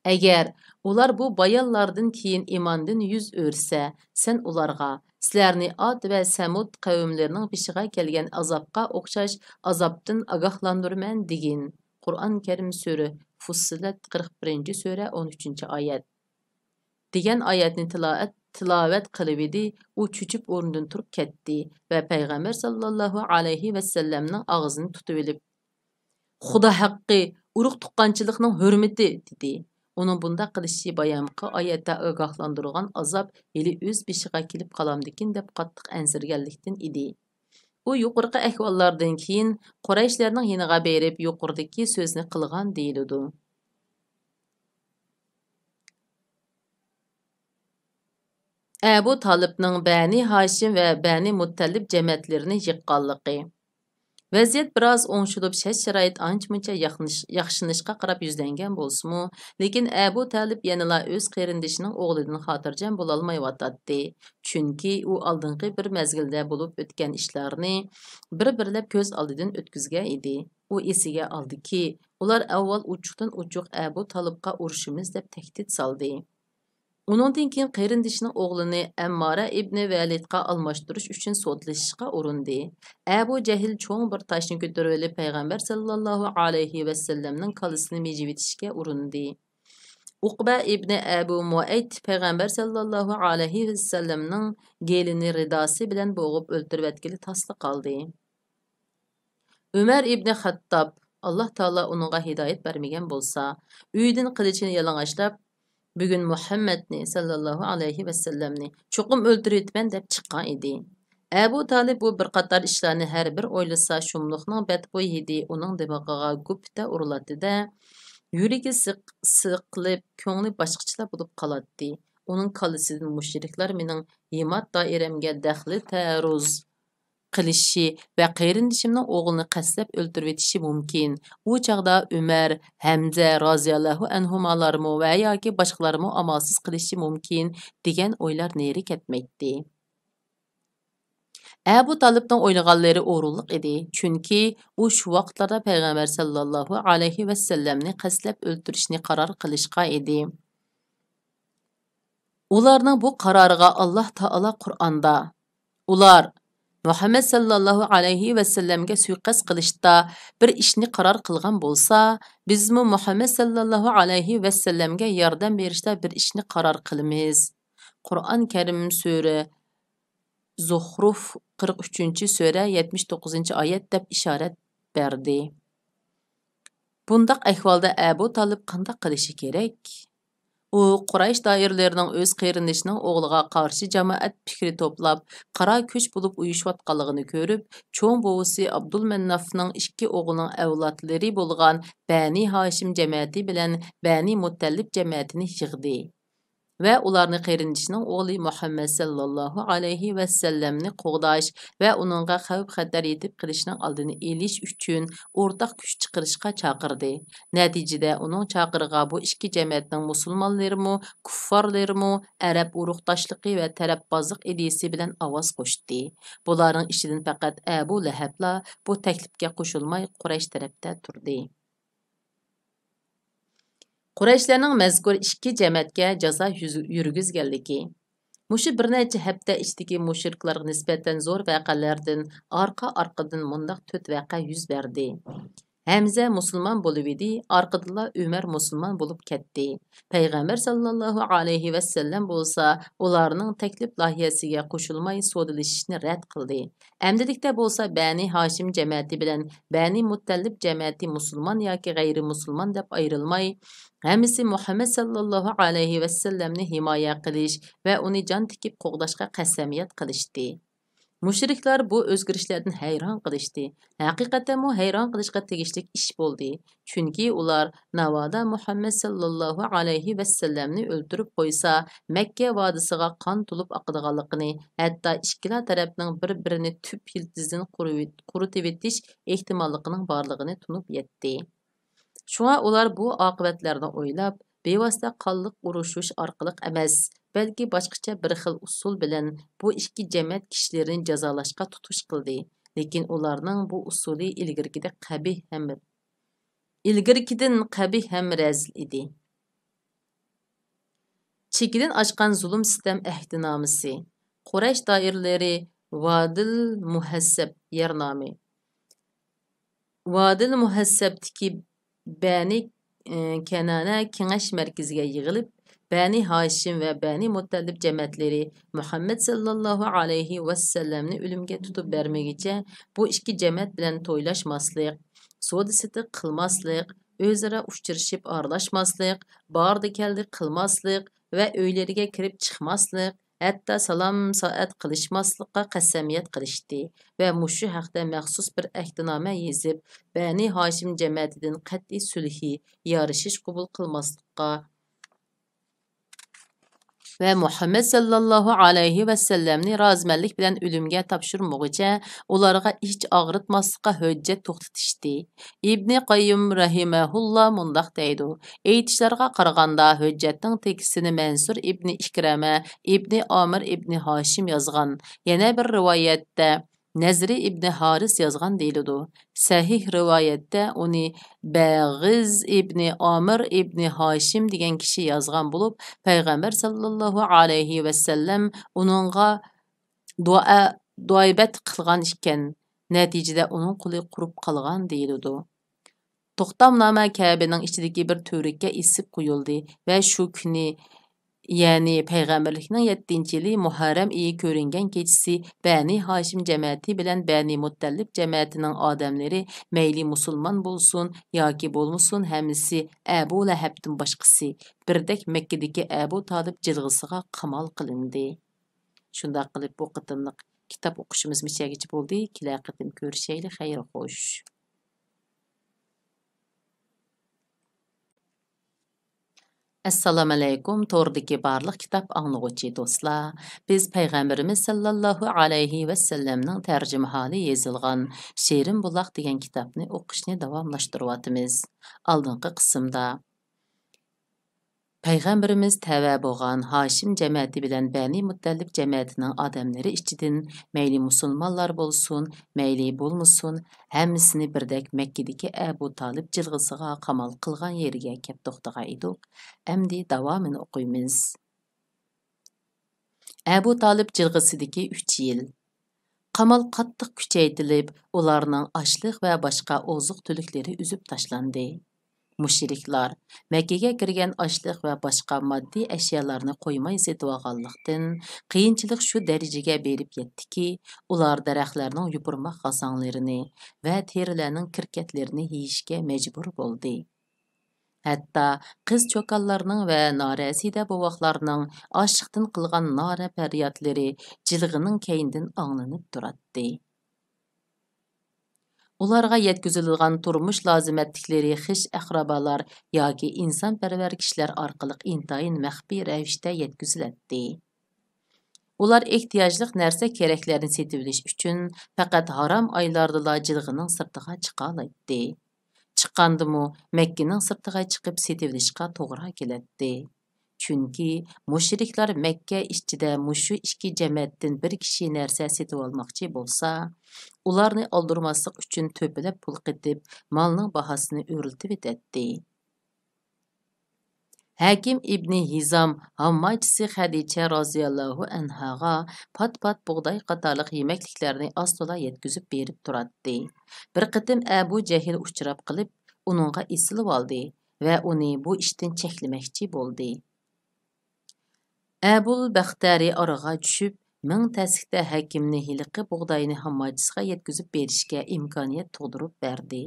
«ئەگەر ئۇلار بۇ بايانلاردىن كېيىن ئىماندىن يۈز ئۆرۈسە، سەن ئۇلارغا، سىلەرنى ئاد ۋە سەمۇد قەۋملىرىنىڭ بېشىغا كەلگەن ئازابقا ئوخشاش ئازابتىن ئاگاھلاندۇرىمەن» دېگىن. قۇرئان كەرىم، سۈرە فۇسسىلەت، قىرىق بىرىنچى سۈرە، ئون ئۈچىنچى ئايەت. دېگەن ئايەتنى تىلائەت-، تىلاۋەت قىلىۋىدى، ئۇ چۆچۈپ ئورنىدىن تۇرۇپ كەتتى ۋە پەيغەمبەر ساللاللاھۇ ئەلەيھى ۋەسەللەمنىڭ ئاغزىنى تۇتۇۋېلىپ، «خۇدا ھەققى، ئۇرۇق-تۇغقانچىلىقنىڭ ھۆرمىتى!» دېدى. ئۇنىڭ بۇنداق قىلىشى بايامقى ئايەتتە ئاگاھلاندۇرغان ئازاب ھېلى ئۆز بېشىغا كېلىپ قالامدىكىن دەپ قاتتىق ئەنسىرىگەنلىكتىن ئىدى. ئۇ يۇقىرىقى ئەھۋاللاردىن كېيىن قۇرەيشلەرنىڭ يېنىغا بېرىپ يۇقىرىدىكى سۆزنى قىلغان دېيىلىدۇ. ئەبۇ تالىپنىڭ بەنى ھاشىم ۋە بەنى مۇتتەلىپ جەمەتلىرىنى يىغقانلىقى. ۋەزىيەت بىراز ئوڭشىلىپ، شەرت-شارائىت ئانچە-مۇنچە ياخشىلىنىش-، ياخشىلىنىشقا قاراپ يۈزلەنگەن بولسىمۇ، لېكىن ئەبۇ تالىپ يەنىلا ئۆز قېرىندىشىنىڭ ئوغلىدىن خاتىرجەم بولالمايۋاتاتتى. چۈنكى ئۇ ئالدىنقى بىر مەزگىلدە بولۇپ ئۆتكەن ئىشلارنى بىر-بىرلەپ كۆز ئالدىدىن ئۆتكۈزگەن ئىدى. ئۇ ئېسىگە ئالدىكى، ئۇلار ئاۋۋال ئوچۇقتىن-ئوچۇق ئەبۇ تالىپقا ئۇرۇشىمىز دەپ تەھدىت سالدى. ئۇنىڭدىن كېيىن قېرىندىشىنىڭ ئوغلىنى ئەممارە ئىبنى ۋەلىدقا ئالماشتۇرۇش ئۈچۈن سودىلىشىشقا ئۇرۇندى. ئەبۇ جەھىل چوڭ بىر تاشنى كۆتۈرۈۋېلىپ، پەيغەمبەر ساللاللاھۇ ئەلەيھى ۋەسەللەمنىڭ كاللىسىنى مىجىۋېتىشكە ئۇرۇندى. ئۇقبە ئىبنى ئەبۇ مۇئەيت پەيغەمبەر ساللاللاھۇ ئەلەيھى ۋەسەللەمنىڭ گېلىنى رىداسى بىلەن بوغۇپ ئۆلتۈرۈۋەتكىلى تاسلا قالدى. ئۆمەر ئىبنى خەتتاب، ئاللا تائالا ئۇنىڭغا ھىدايەت بەرمىگەن بولسا، ئۆيىدىن قىلىچىنى يالىڭاچلاپ، بۈگۈن مۇھەممەدنى ساللاللاھۇ ئەلەيھى ۋەسەللەمنى چوقۇم ئۆلتۈرۈۋېتىمەن دەپ چىققان ئىدى. ئەبۇ تالىپ بۇ بىر قاتار ئىشلارنى ھەر بىر ئويلىسا، شۇملۇقنىڭ بەتبۇي ھىدى ئۇنىڭ دىمىقىغا گۈپپىدە ئۇرۇلاتتى-دە، يۈرىكى سىق-، سىقىلىپ، كۆڭلى باشقىچىلا بولۇپ قالاتتى. ئۇنىڭ كاللىسىدىن مۇشرىكلار مېنىڭ ھىمات دائىرەمگە دەخلى تەئەررۇز قىلىشى ۋە قېرىندىشىمنىڭ ئوغلىنى قەستلەپ ئۆلتۈرۈۋېتىشى مۇمكىن. ئۇ چاغدا ئۆمەر، ھەمزە رازىياللاھۇ ئەنھۇمالارمۇ ۋە ياكى باشقىلارمۇ ئامالسىز قېلىشى مۇمكىن، دېگەن ئويلار نېرى كەتمەيتتى. ئەبۇ تالىپنىڭ ئويلىغانلىرى ئورۇنلۇق ئىدى، چۈنكى ئۇ شۇ ۋاقىتلاردا پەيغەمبەر ساللاللاھۇ ئەلەيھى ۋەسەللەمنى قەستلەپ ئۆلتۈرۈشنى قارار قىلىشقان ئىدى. ئۇلارنىڭ بۇ قارارىغا ئاللا تائالا قۇرئاندا، ئۇلار مۇھەممەد ساللاللاھۇ ئەلەيھى ۋەسەللەمگە سۇيىقەست قىلىشتا بىر ئىشنى قارار قىلغان بولسا، بىزمۇ مۇھەممەد ساللاللاھۇ ئەلەيھى ۋەسەللەمگە ياردەم بېرىشتا بىر ئىشنى قارار قىلىمىز. قۇرئان كەرىم سۈرە زۇخرۇف قىرىق ئۈچىنچى سۈرە يەتمىش توققۇزىنچى ئايەت دەپ ئىشارەت بەردى. بۇنداق ئەھۋالدا ئەبۇ تالىپ قانداق قىلىشى كېرەك؟ ئۇ قۇرەيش دائىرىلىرىنىڭ ئۆز قېرىندىشىنىڭ ئوغلىغا قارشى جامائەت پىكرى توپلاپ، قارا كۈچ بولۇپ ئۇيۇشۇۋاتقانلىقىنى كۆرۈپ، چوڭ بوۋىسى ئابدۇلمەننافنىڭ ئىككى ئوغلىنىڭ ئەۋلادلىرى بولغان بەنى ھاشىم جەمەتى بىلەن بەنى مۇتتەلىپ جەمەتىنى يىغدى. ۋە ئۇلارنى قېرىندىشىنىڭ ئوغلى مۇھەممەد سەللەللاھۇ ئەلەيھى ۋەسەللەمنى قوغداش ۋە ئۇنىڭغا خەۋپ-خەتەر يېتىپ قېلىشىنىڭ ئالدىنى ئېلىش ئۈچۈن ئورتاق كۈچ چىقىرىشقا چاقىردى. نەتىجىدە، ئۇنىڭ چاقىرىقىغا بۇ ئىككى جەمەتنىڭ مۇسۇلمانلىرىمۇ، كۇففارلىرىمۇ ئەرەب ئۇرۇقداشلىقى ۋە تەرەپبازلىق ئىدىيىسى بىلەن ئاۋاز قوشتى. بۇلارنىڭ ئىچىدىن پەقەت ئەبۇ لەھەبلا بۇ تەكلىپكە قوشۇلماي، قۇرەيش تەرەپتە تۇردى. قۇرەيشلەرنىڭ مەزكۇر ئىككى جەمەتكە جازا يۈز-، يۈرگۈزگەنلىكى. مۇشۇ بىر نەچچە ھەپتە ئىچىدىكى مۇشرىكلارغا نىسبەتەن زور ۋەقەلەردىن ئارقا-ئارقىدىن مۇنداق تۆت ۋەقە يۈز بەردى. ھەمزە مۇسۇلمان بولۇۋىدى، ئارقىدىنلا ئۆمەر مۇسۇلمان بولۇپ كەتتى. پەيغەمبەر ساللاللاھۇ ئەلەيھى ۋەسەللەم بولسا ئۇلارنىڭ تەكلىپ لايىھەسىگە قوشۇلماي سودىلىشىشنى رەت قىلدى. ئەمدىلىكتە بولسا بەنى ھاشىم جەمەتى بىلەن بەنى مۇتتەلىپ جەمەتى مۇسۇلمان ياكى غەيرىي مۇسۇلمان دەپ ئايرىلماي، ھەممىسى مۇھەممەد ساللاللاھۇ ئەلەيھى ۋەسەللەمنى ھىمايە قىلىش ۋە ئۇنى جان تىكىپ قوغداشقا قەسەمياد قىلىشتى. مۇشرىكلار بۇ ئۆزگىرىشلەردىن ھەيران قېلىشتى. ھەقىقەتەنمۇ ھەيران قېلىشقا تېگىشلىك ئىش بولدى. چۈنكى ئۇلار ناۋادا مۇھەممەد ساللاللاھۇ ئەلەيھى ۋەسەللەمنى ئۆلتۈرۈپ قويسا، مەككە ۋادىسىغا قان تولۇپ ئاقىدىغانلىقىنى، ھەتتا ئىككىلا تەرەپنىڭ بىر-بىرىنى تۈپ يىلتىزىدىن قۇرۇۋېت-، قۇرۇتۇۋېتىش ئېھتىماللىقىنىڭ بارلىقىنى تونۇپ يەتتى. شۇڭا ئۇلار بۇ ئاقىۋەتلەرنى ئويلاپ، بىۋاسىتە قانلىق ئۇرۇشۇش ئارقىلىق ئەمەس، بەلكى باشقىچە بىر خىل ئۇسۇل بىلەن بۇ ئىككى جەمەت كىشىلىرىنى جازالاشقا تۇتۇش قىلدى. لېكىن ئۇلارنىڭ بۇ ئۇسۇلى ئىلگىرىكىدەك قەبىھ ھەم، ئىلگىرىكىدىن قەبىھ ھەم رەزىل ئىدى. چېكىدىن ئاشقان زۇلۇم-سىتەم ئەھدىنامىسى. قۇرەيش دائىرىلىرى ۋادىل مۇھەسسەب يەر نامى. ۋادىل مۇھەسسەبتىكى بەنى، ئى، كەنانە كېڭەش مەركىزىگە يىغىلىپ، بەنى ھاشىم ۋە بەنى مۇتتەلىپ جەمەتلىرى مۇھەممەد ساللاللاھۇ ئەلەيھى ۋەسەللەمنى ئۆلۈمگە تۇتۇپ بەرمىگۈچە، بۇ ئىككى جەمەت بىلەن تويلاشماسلىق، سودا-سېتىق قىلماسلىق، ئۆزئارا ئۇچرىشىپ ئارىلاشماسلىق، باردى-كەلدى قىلماسلىق ۋە ئۆيلىرىگە كىرىپ چىقماسلىق، ھەتتا سالام-سائەت قىلىشماسلىققا قەسەمياد قىلىشتى ۋە مۇشۇ ھەقتە مەخسۇس بىر ئەھدىنامە يېزىپ، بەنى ھاشىم جەمەتىدىن قەتئىي سۈلھى، يارىشىش قوبۇل قىلماسلىققا ۋە مۇھەممەد ساللاللاھۇ ئەلەيھى ۋەسەللەمنى رازىمەنلىك بىلەن ئۆلۈمگە تاپشۇرمىغۇچە ئۇلارغا ئىچ ئاغرىتماسلىققا ھۆججەت توختىتىشتى. ئىبنى قەييىم رەھىمەھۇللا مۇنداق دەيدۇ: ئېيتىشلارغا قارىغاندا، ھۆججەتنىڭ تېكىستىنى مەنسۇر ئىبنى ئىكرەمە، ئىبنى ئامىر ئىبنى ھاشىم يازغان. يەنە بىر رىۋايەتتە، نەزرى ئىبنى ھارىس يازغان دېيىلىدۇ. سەھىھ رىۋايەتتە ئۇنى بەغىز ئىبنى ئامىر ئىبنى ھاشىم دېگەن كىشى يازغان بولۇپ، پەيغەمبەر ساللاللاھۇ ئەلەيھى ۋەسەللەم ئۇنىڭغا دۇئا، دۇئايبەت قىلغان ئىكەن. نەتىجىدە ئۇنىڭ قولى قۇرۇپ قالغان دېيىلىدۇ. توختامنامە كەبىنىڭ ئىچىدىكى بىر تۈۋرۈككە ئېسىپ قويۇلدى ۋە شۇ كۈنى، يەنى پەيغەمبەرلىكنىڭ يەتتىنچى يىلى مۇھەررەم ئېيى كۆرۈنگەن كېچىسى بەنى ھاشىم جەمەتى بىلەن بەنى مۇتتەلىپ جەمەتىنىڭ ئادەملىرى، مەيلى مۇسۇلمان بولسۇن ياكى بولمىسۇن، ھەممىسى ئەبۇ لەھەبتىن باشقىسى بىردەك مەككىدىكى ئەبۇ تالىپ جىلغىسىغا قامال قىلىندى. شۇنداق قىلىپ، بۇ قېتىملىق كىتاب ئوقۇشىمىز مۇشۇ يەرگىچە بولدى. كېلەر قېتىم كۆرۈشەيلى. خەير خوش. ئەسسالامۇئەلەيكۇم، توردىكى بارلىق كىتاب ئاڭلىغۇچى دوستلار. بىز پەيغەمبىرىمىز ساللاللاھۇ ئەلەيھى ۋەسەللەمنىڭ تەرجىمىھالى يېزىلغان شېرىن بۇلاق دېگەن كىتابنى ئوقۇشنى داۋاملاشتۇرۇۋاتىمىز. ئالدىنقى قىسىمدا پەيغەمبىرىمىز تەۋە بولغان ھاشىم جەمەتى بىلەن بەنى مۇتتەلىپ جەمەتىنىڭ ئادەملىرى ئىچىدىن مەيلى مۇسۇلمانلار بولسۇن، مەيلى بولمىسۇن، ھەممىسىنى بىردەك مەككىدىكى ئەبۇ تالىپ جىلغىسىغا قامال قىلغان يېرىگە كەپ توختىغان ئىدۇق. ئەمدى داۋامىنى ئوقۇيمىز. ئەبۇ تالىپ جىلغىسىدىكى ئۈچ يىل. قامال قاتتىق كۈچەيتىلىپ، ئۇلارنىڭ ئاشلىق ۋە باشقا ئوزۇق-تۈلۈكلىرى ئۈزۈپ تاشلاندى. مۇشرىكلار مەككىگە كىرگەن ئاشلىق ۋە باشقا ماددىي ئەشيالارنى قويماي سېتىۋالغانلىقتىن، قىيىنچىلىق شۇ دەرىجىگە بېرىپ يەتتىكى، ئۇلار دەرەخلەرنىڭ يوپۇرماق غازاڭلىرىنى ۋە تېرىلەرنىڭ كىركەكلىرىنى يېيىشكە مەجبۇر بولدى. ھەتتا قىز چوكانلارنىڭ ۋە نارەسىدە بوۋاقلارنىڭ ئاچلىقتىن قىلغان نارە-پەريادلىرى جىلغىنىڭ كەينىدىن ئاڭلىنىپ تۇراتتى. ئۇلارغا يەتكۈزۈلىدىغان تۇرمۇش لازىمەتلىكلىرى خىش-ئەقرىبالار ياكى ئىنسانپەرۋەر كىشىلەر ئارقىلىق ئىنتايىن مەخپىي رەۋىشتە يەتكۈزۈلەتتى. ئۇلار ئېھتىياجلىق نەرسە-كېرەكلەرنى سېتىۋېلىش ئۈچۈن پەقەت ھارام ئايلاردىلا جىلغىنىڭ سىرتىغا چىقالايتتى. چىققاندىمۇ مەككىنىڭ سىرتىغا چىقىپ سېتىۋېلىشقا توغرا كېلەتتى. چۈنكى مۇشرىكلار مەككە ئىچىدە مۇشۇ ئىككى جەمەتتىن بىر كىشى نەرسە سېتىۋالماقچى بولسا، ئۇلارنى ئالدۇرماسلىق ئۈچۈن تۆپىلەپ پۇل قېتىپ، مالنىڭ باھاسىنى ئۆرلىتىۋېتەتتى. ھەكىم ئىبنى ھىزام ھامماچىسى خەدىچە رازىياللاھۇ ئەنھاغا پات-پات بۇغداي قاتارلىق يېمەكلىكلەرنى ئاز-تولا يەتكۈزۈپ بېرىپ تۇراتتى. بىر قېتىم ئەبۇ جەھىل ئۇچراپ قېلىپ، ئۇنىڭغا ئېسىلىۋالدى ۋە ئۇنى بۇ ئىشتىن چەكلىمەكچى بولدى. ئەبۇل بەختەرى ئارىغا چۈشۈپ، مىڭ تەسلىكتە ھەكىمنى ھېلىقى بۇغداينى ھامماچىسىغا يەتكۈزۈپ بېرىشكە ئىمكانىيەت تۇغدۇرۇپ بەردى.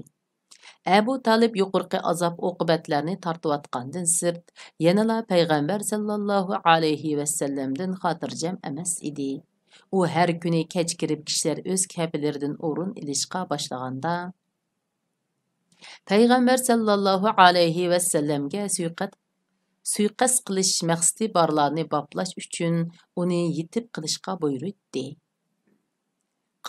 ئەبۇ تالىپ يۇقىرىقى ئازاب-ئوقۇبەتلەرنى تارتىۋاتقاندىن سىرت، يەنىلا پەيغەمبەر ساللاللاھۇ ئەلەيھى ۋەسەللەمدىن خاتىرجەم ئەمەس ئىدى. ئۇ ھەر كۈنى كەچ كىرىپ، كىشىلەر ئۆز كەپىلىرىدىن ئورۇن ئېلىشقا باشلىغاندا، پەيغەمبەر ساللاللاھۇ ئەلەيھى ۋەسەللەمگە سۇيىقەت-، سۇيىقەست قىلىش مەقسىتى بارلارنى باپلاش ئۈچۈن ئۇنى يېتىپ قېلىشقا بۇيرۇيتتى.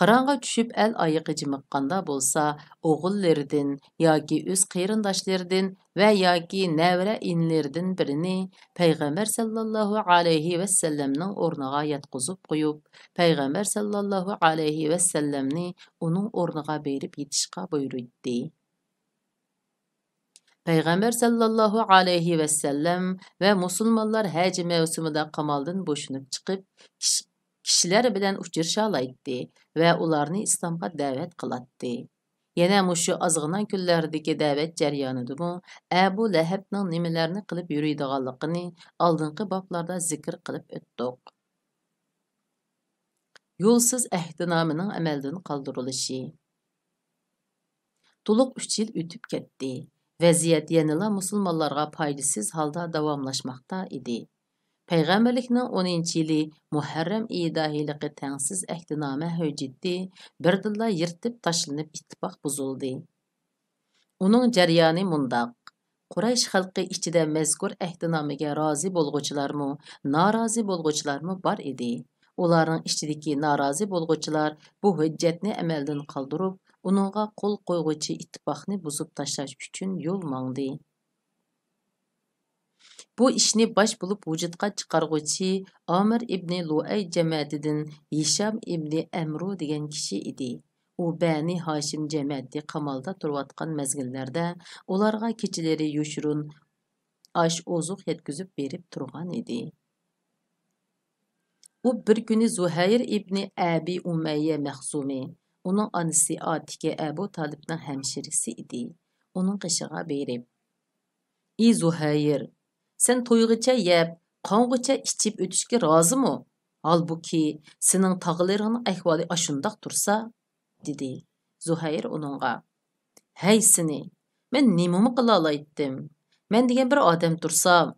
قاراڭغۇ چۈشۈپ ئەل ئايىغى جىمىققاندا بولسا، ئوغۇللىرىدىن ياكى ئۆز قېرىنداشلىرىدىن ۋە ياكى نەۋرە ئىنىلىرىدىن بىرىنى پەيغەمبەر ساللاللاھۇ ئەلەيھى ۋەسەللەمنىڭ ئورنىغا ياتقۇزۇپ قويۇپ، پەيغەمبەر ساللاللاھۇ ئەلەيھى ۋەسەللەمنى ئۇنىڭ ئورنىغا بېرىپ يېتىشقا بۇيرۇيتتى. پەيغەمبەر ساللاللاھۇ ئەلەيھى ۋەسەللەم ۋە مۇسۇلمانلار ھەج مەۋسۇمىدا قامالدىن بوشىنىپ چىقىپ، كىش-، كىشىلەر بىلەن ئۇچرىشالايتتى ۋە ئۇلارنى ئىسلامغا دەۋەت قىلاتتى. يەنە مۇشۇ ئازغىنا كۈنلەردىكى دەۋەت جەريانىدىمۇ ئەبۇ لەھەبنىڭ نېمىلەرنى قىلىپ يۈرىدىغانلىقىنى ئالدىنقى بابلاردا زىكىر قىلىپ ئۆتتۇق. يولسىز ئەھدىنامىنىڭ ئەمەلدىن قالدۇرۇلۇشى. تولۇق ئۈچ يىل ئۆتۈپ كەتتى ۋەزىيەت يەنىلا مۇسۇلمانلارغا پايدىسىز ھالدا داۋاملاشماقتا ئىدى. پەيغەمبەرلىكنىڭ ئونىنچى يىلى مۇھەررەم ئېيىدا ھېلىقى تەڭسىز ئەھدىنامە ھۆججىتى بىردىنلا يىرتىپ تاشلىنىپ، ئىتتىپاق بۇزۇلدى. ئۇنىڭ جەريانى مۇنداق: قۇرەيش خەلقى ئىچىدە مەزكۇر ئەھدىنامىگە رازى بولغۇچىلارمۇ، نارازى بولغۇچىلارمۇ بار ئىدى. ئۇلارنىڭ ئىچىدىكى نارازى بولغۇچىلار بۇ ھۆججەتنى ئەمەلدىن قالدۇرۇپ، ئۇنىڭغا قول قويغۇچى ئىتتىپاقنى بۇزۇپ تاشلاش ئۈچۈن يول ماڭدى. بۇ ئىشنى باش بولۇپ ۋۇجۇدقا چىقارغۇچى ئامىر ئىبنى لۇئەي جەمەتىدىن ھىشام ئىبنى ئەمرۇ دېگەن كىشى ئىدى. ئۇ بەنى ھاشىم جەمەتى قامالدا تۇرۇۋاتقان مەزگىللەردە ئۇلارغا كېچىلىرى يوشۇرۇن ئاش-ئوزۇق يەتكۈزۈپ بېرىپ تۇرغان ئىدى. ئۇ بىر كۈنى زۇھەير ئىبنى ئەبى ئۇمەييە مەخزۇمى، ئۇنىڭ ئانىسى ئاتىكە ئەبۇ تالىپنىڭ ھەمشىرىسى ئىدى، ئۇنىڭ قېشىغا بېرىپ، ئى زۇھەير، سەن تويغىچە يەپ، قانغۇچە ئىچىپ ئۆتۈشكە رازىمۇ؟ ھالبۇكى، سېنىڭ تاغىلىرىڭنىڭ ئەھۋالى ئاشۇنداق تۇرسا، دېدى. زۇھەير ئۇنىڭغا، ھەي سېنى، مەن نېمىمۇ قىلالايتتىم؟ مەن دېگەن بىر ئادەم تۇرسام،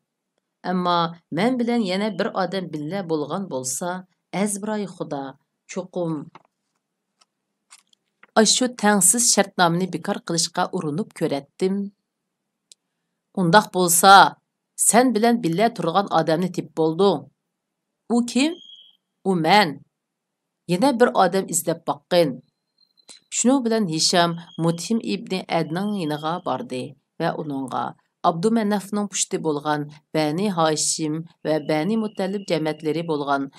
ئەمما مەن بىلەن يەنە بىر ئادەم بىللە بولغان بولسا، ئەزبىرايى خۇدا، چوقۇم ئاشۇ تەڭسىز شەرتنامىنى بىكار قىلىشقا ئۇرۇنۇپ كۆرەتتىم. ئۇنداق بولسا، سەن بىلەن بىللە تۇرغان ئادەمنى تېپىپ بولدۇڭ. ئۇ كىم؟ ئۇ مەن. يەنە بىر ئادەم ئىزدەپ باققىن. شۇنىڭ بىلەن ھىشام مۇتھىم ئىبنى ئەدنىڭ يېنىغا باردى ۋە ئۇنىڭغا ئابدۇمەنافنىڭ پۇشتى بولغان بەنى ھاشىم ۋە بەنى مۇتەللىپ جەمەتلىرى بولغان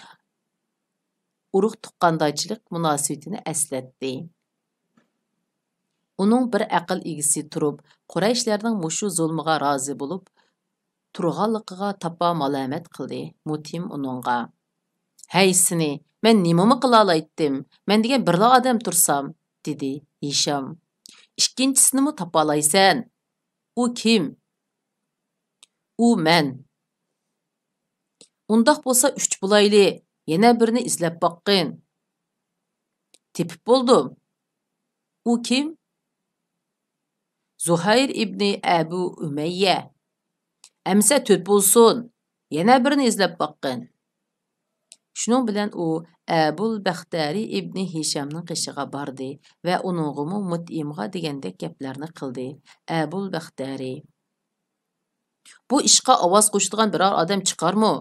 ئۇرۇق تۇغقاندارچىلىق مۇناسىۋىتىنى ئەسلەتتى. ئۇنىڭ بىر ئەقىل ئىگىسى تۇرۇپ، قۇرەيشلەرنىڭ مۇشۇ زۇلمىغا رازى بولۇپ تۇرغانلىقىغا تاپا مالامەت قىلدى. مۇتىم ئۇنىڭغا، ھەي سېنى، مەن نېمىمۇ قىلالايتتىم؟ مەن دېگەن بىرلا ئادەم تۇرسام، دېدى ھىشام. ئىككىنچىسىنىمۇ تاپالايسەن. ئۇ كىم؟ ئۇ مەن. ئۇنداق بولسا ئۈچ بولايلى، يەنە بىرنى ئىزدەپ باققىن. تېپىپ بولدۇم. ئۇ كىم؟ زۇھەير ئىبنى ئەبۇ ئۈمەييە. ئەمىسە تۆت بولسۇن، يەنە بىرنى ئىزدەپ باققىن. شۇنىڭ بىلەن ئۇ ئەبۇل بەختەرى ئىبنى ھىشامنىڭ قېشىغا باردى ۋە ئۇنىڭغىمۇ مۇتئىمغا دېگەندەك گەپلەرنى قىلدى. ئەبۇل بەختەرى، بۇ ئىشقا ئاۋاز قوشىدىغان بىرەر ئادەم چىقارمۇ؟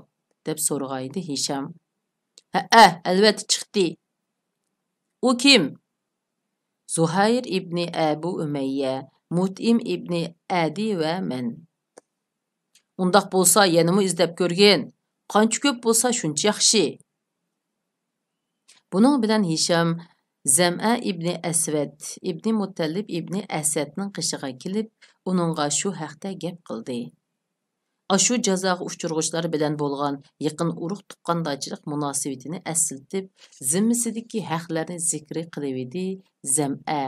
دەپ سورىغانىدى ھىشام. ھەئە، ئەلۋەتتە چىقتى. ئۇ كىم؟ زۇھەير ئىبنى ئەبۇ ئۈمەييە، مۇتئىم ئىبنى ئەدى ۋە مەن. ئۇنداق بولسا يەنىمۇ ئىزدەپ كۆرگىن. قانچە كۆپ بولسا شۇنچە ياخشى. بۇنىڭ بىلەن ھىشام زەمئە ئىبنى ئەسۋەد ئىبنى مۇتەللىپ ئىبنى ئەسەدنىڭ قېشىغا كېلىپ، ئۇنىڭغا شۇ ھەقتە گەپ قىلدى. ئاشۇ جازاغا ئۇچرىغۇچىلار بىلەن بولغان يېقىن ئۇرۇق تۇغقاندارچىلىق مۇناسىۋىتىنى ئەسلىتىپ، زىممىسىدىكى ھەقلەرنى زىكرى قىلىۋىدى. زەمئە،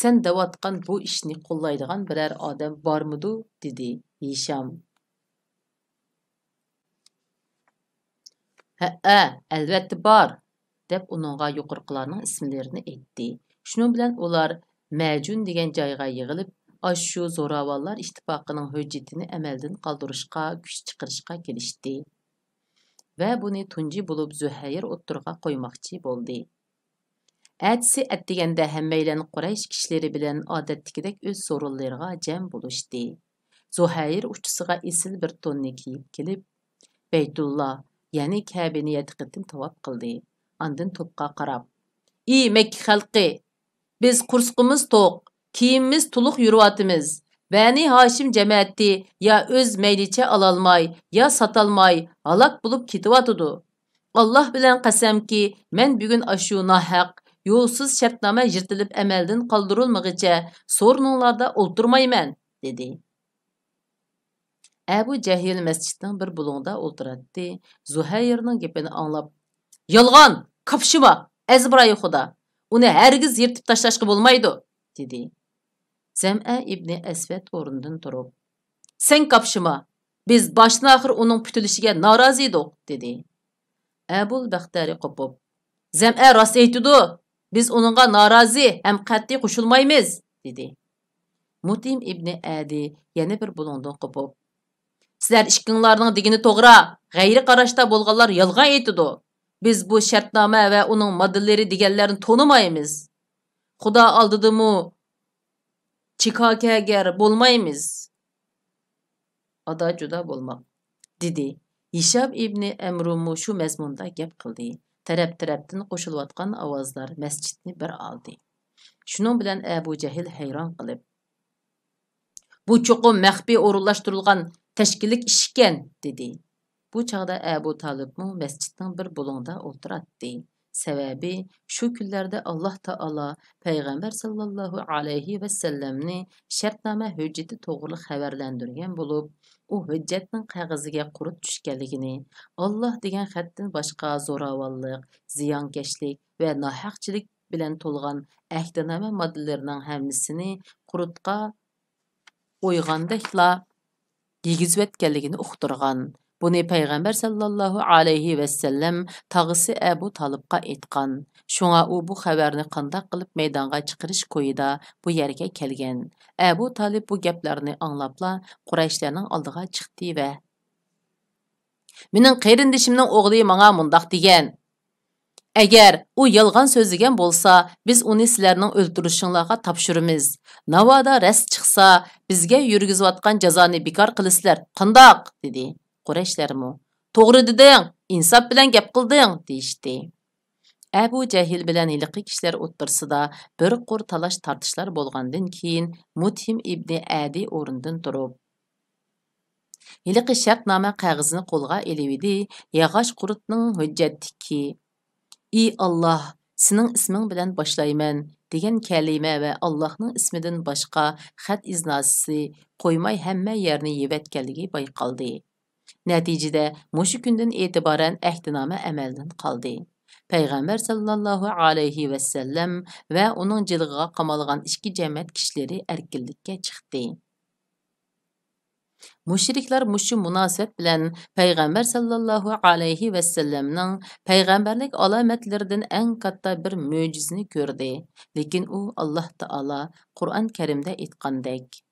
سەن دەۋاتقان بۇ ئىشنى قوللايدىغان بىرەر ئادەم بارمىدۇ؟ دېدى ھىشام. ھەئە، ئەلۋەتتە بار، دەپ ئۇنىڭغا يۇقىرىقىلارنىڭ ئىسىملىرىنى ئېيتتى. شۇنىڭ بىلەن ئۇلار مەجۇن دېگەن جايغا يىغىلىپ، ئاشۇ زوراۋانلار ئىتتىپاقىنىڭ ھۆججىتىنى ئەمەلدىن قالدۇرۇشقا، كۈچ چىقىرىشقا كېلىشتى ۋە بۇنى تۇنجى بولۇپ زۆھەير ئوتتۇرىغا قويماقچى بولدى. ئەتىسى ئەتىگەندە ھەممەيلەن قۇرەيش كىشىلىرى بىلەن ئادەتتىكىدەك ئۆز سورۇنلىرىغا جەم بولۇشتى. زۇھەير ئۇچىسىغا ئېسىل بىر توننى كىيىپ كېلىپ، بەيتۇللا، يەنى كەبىنى يەتتە قېتىم تاۋاپ قىلدى. ئاندىن توپقا قاراپ، ئى مەككە خەلقى! بىز قورسىقىمىز توق، كىيىمىمىز تولۇق يۈرۈۋاتىمىز. بەنى ھاشىم جەمەتى يا ئۆز مەيلىچە ئالالماي، يا ساتالماي ھالاك بولۇپ كېتىۋاتىدۇ. ئاللاھ بىلەن قەسەمكى، مەن بۈگۈن ئاشۇ ناھەق، يولسىز شەرتنامە يىرتىلىپ ئەمەلدىن قالدۇرۇلمىغىچە سورۇنۇڭلاردا ئولتۇرمايمەن، دېدى. ئەبۇ جەھىل مەسچىتنىڭ بىر بۇلۇڭىدا ئولتۇراتتى. زۇھەيرنىڭ گېپىنى ئاڭلاپ، يالغان! كاپشىما! ئەزبىرايى خۇدا! ئۇنى ھەرگىز يىرتىپ تاشلاشقا بولمايدۇ! دېدى. زەمئە ئىبنى ئەسۋەد ئورنىدىن تۇرۇپ، سەن كاپشىما! بىز باشتىن ئاخىر ئۇنىڭ پۈتۈلۈشىگە نارازى ئىدۇق! دېدى. ئەبۇل بەختەرى قوپۇپ، زەمئە راست ئېيتىدۇ! بىز ئۇنىڭغا نارازى ھەم قەتئىي قوشۇلمايمىز! دېدى. مۇتئىم ئىبنى ئەدى يەنە بىر بۇلۇڭدىن قوپۇپ، سىلەر ئىككىڭلارنىڭ دېگىنى توغرا، غەيرىي قاراشتا بولغانلار يالغان ئېيتىدۇ. بىز بۇ شەرتنامە ۋە ئۇنىڭ ماددىلىرى دېگەنلەرنى تونۇمايمىز. خۇدا ئالدىدىمۇ چىكاكەگەر بولمايمىز. ئادا-جۇدا بولماق، دېدى. ھىشام ئىبنى ئەمرۇمۇ شۇ مەزمۇندا گەپ قىلدى. تەرەپ-تەرەپتىن قوشۇلۇۋاتقان ئاۋازلار مەسچىتنى بىر ئالدى. شۇنىڭ بىلەن ئەبۇ جەھىل ھەيران قېلىپ، بۇ چوقۇم مەخپىي ئورۇنلاشتۇرۇلغان تەشكىللىك ئىش ئىكەن، دېدى. بۇ چاغدا ئەبۇ تالىپمۇ مەسچىتنىڭ بىر بۇلۇڭدا ئولتۇراتتى. سەۋەبى، شۇ كۈنلەردە ئاللاھ تائالا پەيغەمبەر ساللاللاھۇ ئەلەيھى ۋەسەللەمنى شەرتنامە ھۆججىتى توغرىلىق خەۋەرلەندۈرگەن بولۇپ، ئۇ ھۆججەتنىڭ قەغىزىگە قۇرت چۈشكەنلىكىنى، ئاللاھ دېگەن خەتتىن باشقا زوراۋانلىق، زىيانكەشلىك ۋە ناھەقچىلىك بىلەن تولغان ئەھدىنامە ماددىلىرىنىڭ ھەممىسىنى قۇرتقا ئويغاندەكلا يېگۈزۈۋەتكەنلىكىنى ئۇقتۇرغان. بۇنى پەيغەمبەر ساللاللاھۇ ئەلەيھى ۋەسەللەم تاغىسى ئەبۇ تالىپقا ئېيتقان. شۇڭا ئۇ بۇ خەۋەرنى قانداق قىلىپ مەيدانغا چىقىرىش كويىدا بۇ يەرگە كەلگەن. ئەبۇ تالىپ بۇ گەپلەرنى ئاڭلاپلا قۇرەيشلەرنىڭ ئالدىغا چىقتى ۋە، مېنىڭ قېرىندىشىمنىڭ ئوغلى ماڭا مۇنداق دېگەن، ئەگەر ئۇ يالغان سۆزلىگەن بولسا، بىز ئۇنى سىلەرنىڭ ئۆلتۈرۈشۈڭلارغا تاپشۇرىمىز. ناۋادا راست چىقسا، بىزگە يۈرگۈزۈۋاتقان جازانى بىكار قىلىسىلەر، قانداق؟ دېدى. قۇرەيشلەرمۇ، توغرا دېدىڭ، ئىنساپ بىلەن گەپ قىلدىڭ، دېيىشتى. ئەبۇ جەھىل بىلەن ھېلىقى كىشىلەر ئوتتۇرىسىدا بىر قۇر تالاش-تارتىشلار بولغاندىن كېيىن، مۇتھىم ئىبنى ئەدى ئورنىدىن تۇرۇپ، ھېلىقى شەرتنامە قەغىزىنى قولىغا ئېلىۋىدى، ياغاچ قۇرتنىڭ ھۆججەتتىكى، ئى ئاللاھ، سېنىڭ ئىسمىڭ بىلەن باشلايمەن، دېگەن كەلىمە ۋە ئاللاھنىڭ ئىسمىدىن باشقا خەت ئىزناسى قويماي ھەممە يەرنى يېۋەتكەنلىكى بايقالدى. نەتىجىدە، مۇشۇ كۈندىن ئېتىبارەن ئەھدىنامە ئەمەلدىن قالدى. پەيغەمبەر ساللاللاھۇ ئەلەيھى ۋەسەللەم ۋە ئۇنىڭ جىلغىغا قامالغان ئىككى جەمەت كىشىلىرى ئەركىنلىككە چىقتى. مۇشرىكلار مۇشۇ مۇناسىۋەت بىلەن پەيغەمبەر ساللاللاھۇ ئەلەيھى ۋەسەللەمنىڭ پەيغەمبەرلىك ئالامەتلىرىدىن ئەڭ كاتتا بىر مۆجىزىنى كۆردى. لېكىن ئۇ، ئاللاھ تائالا قۇرئان كەرىمدە ئېيتقاندەك،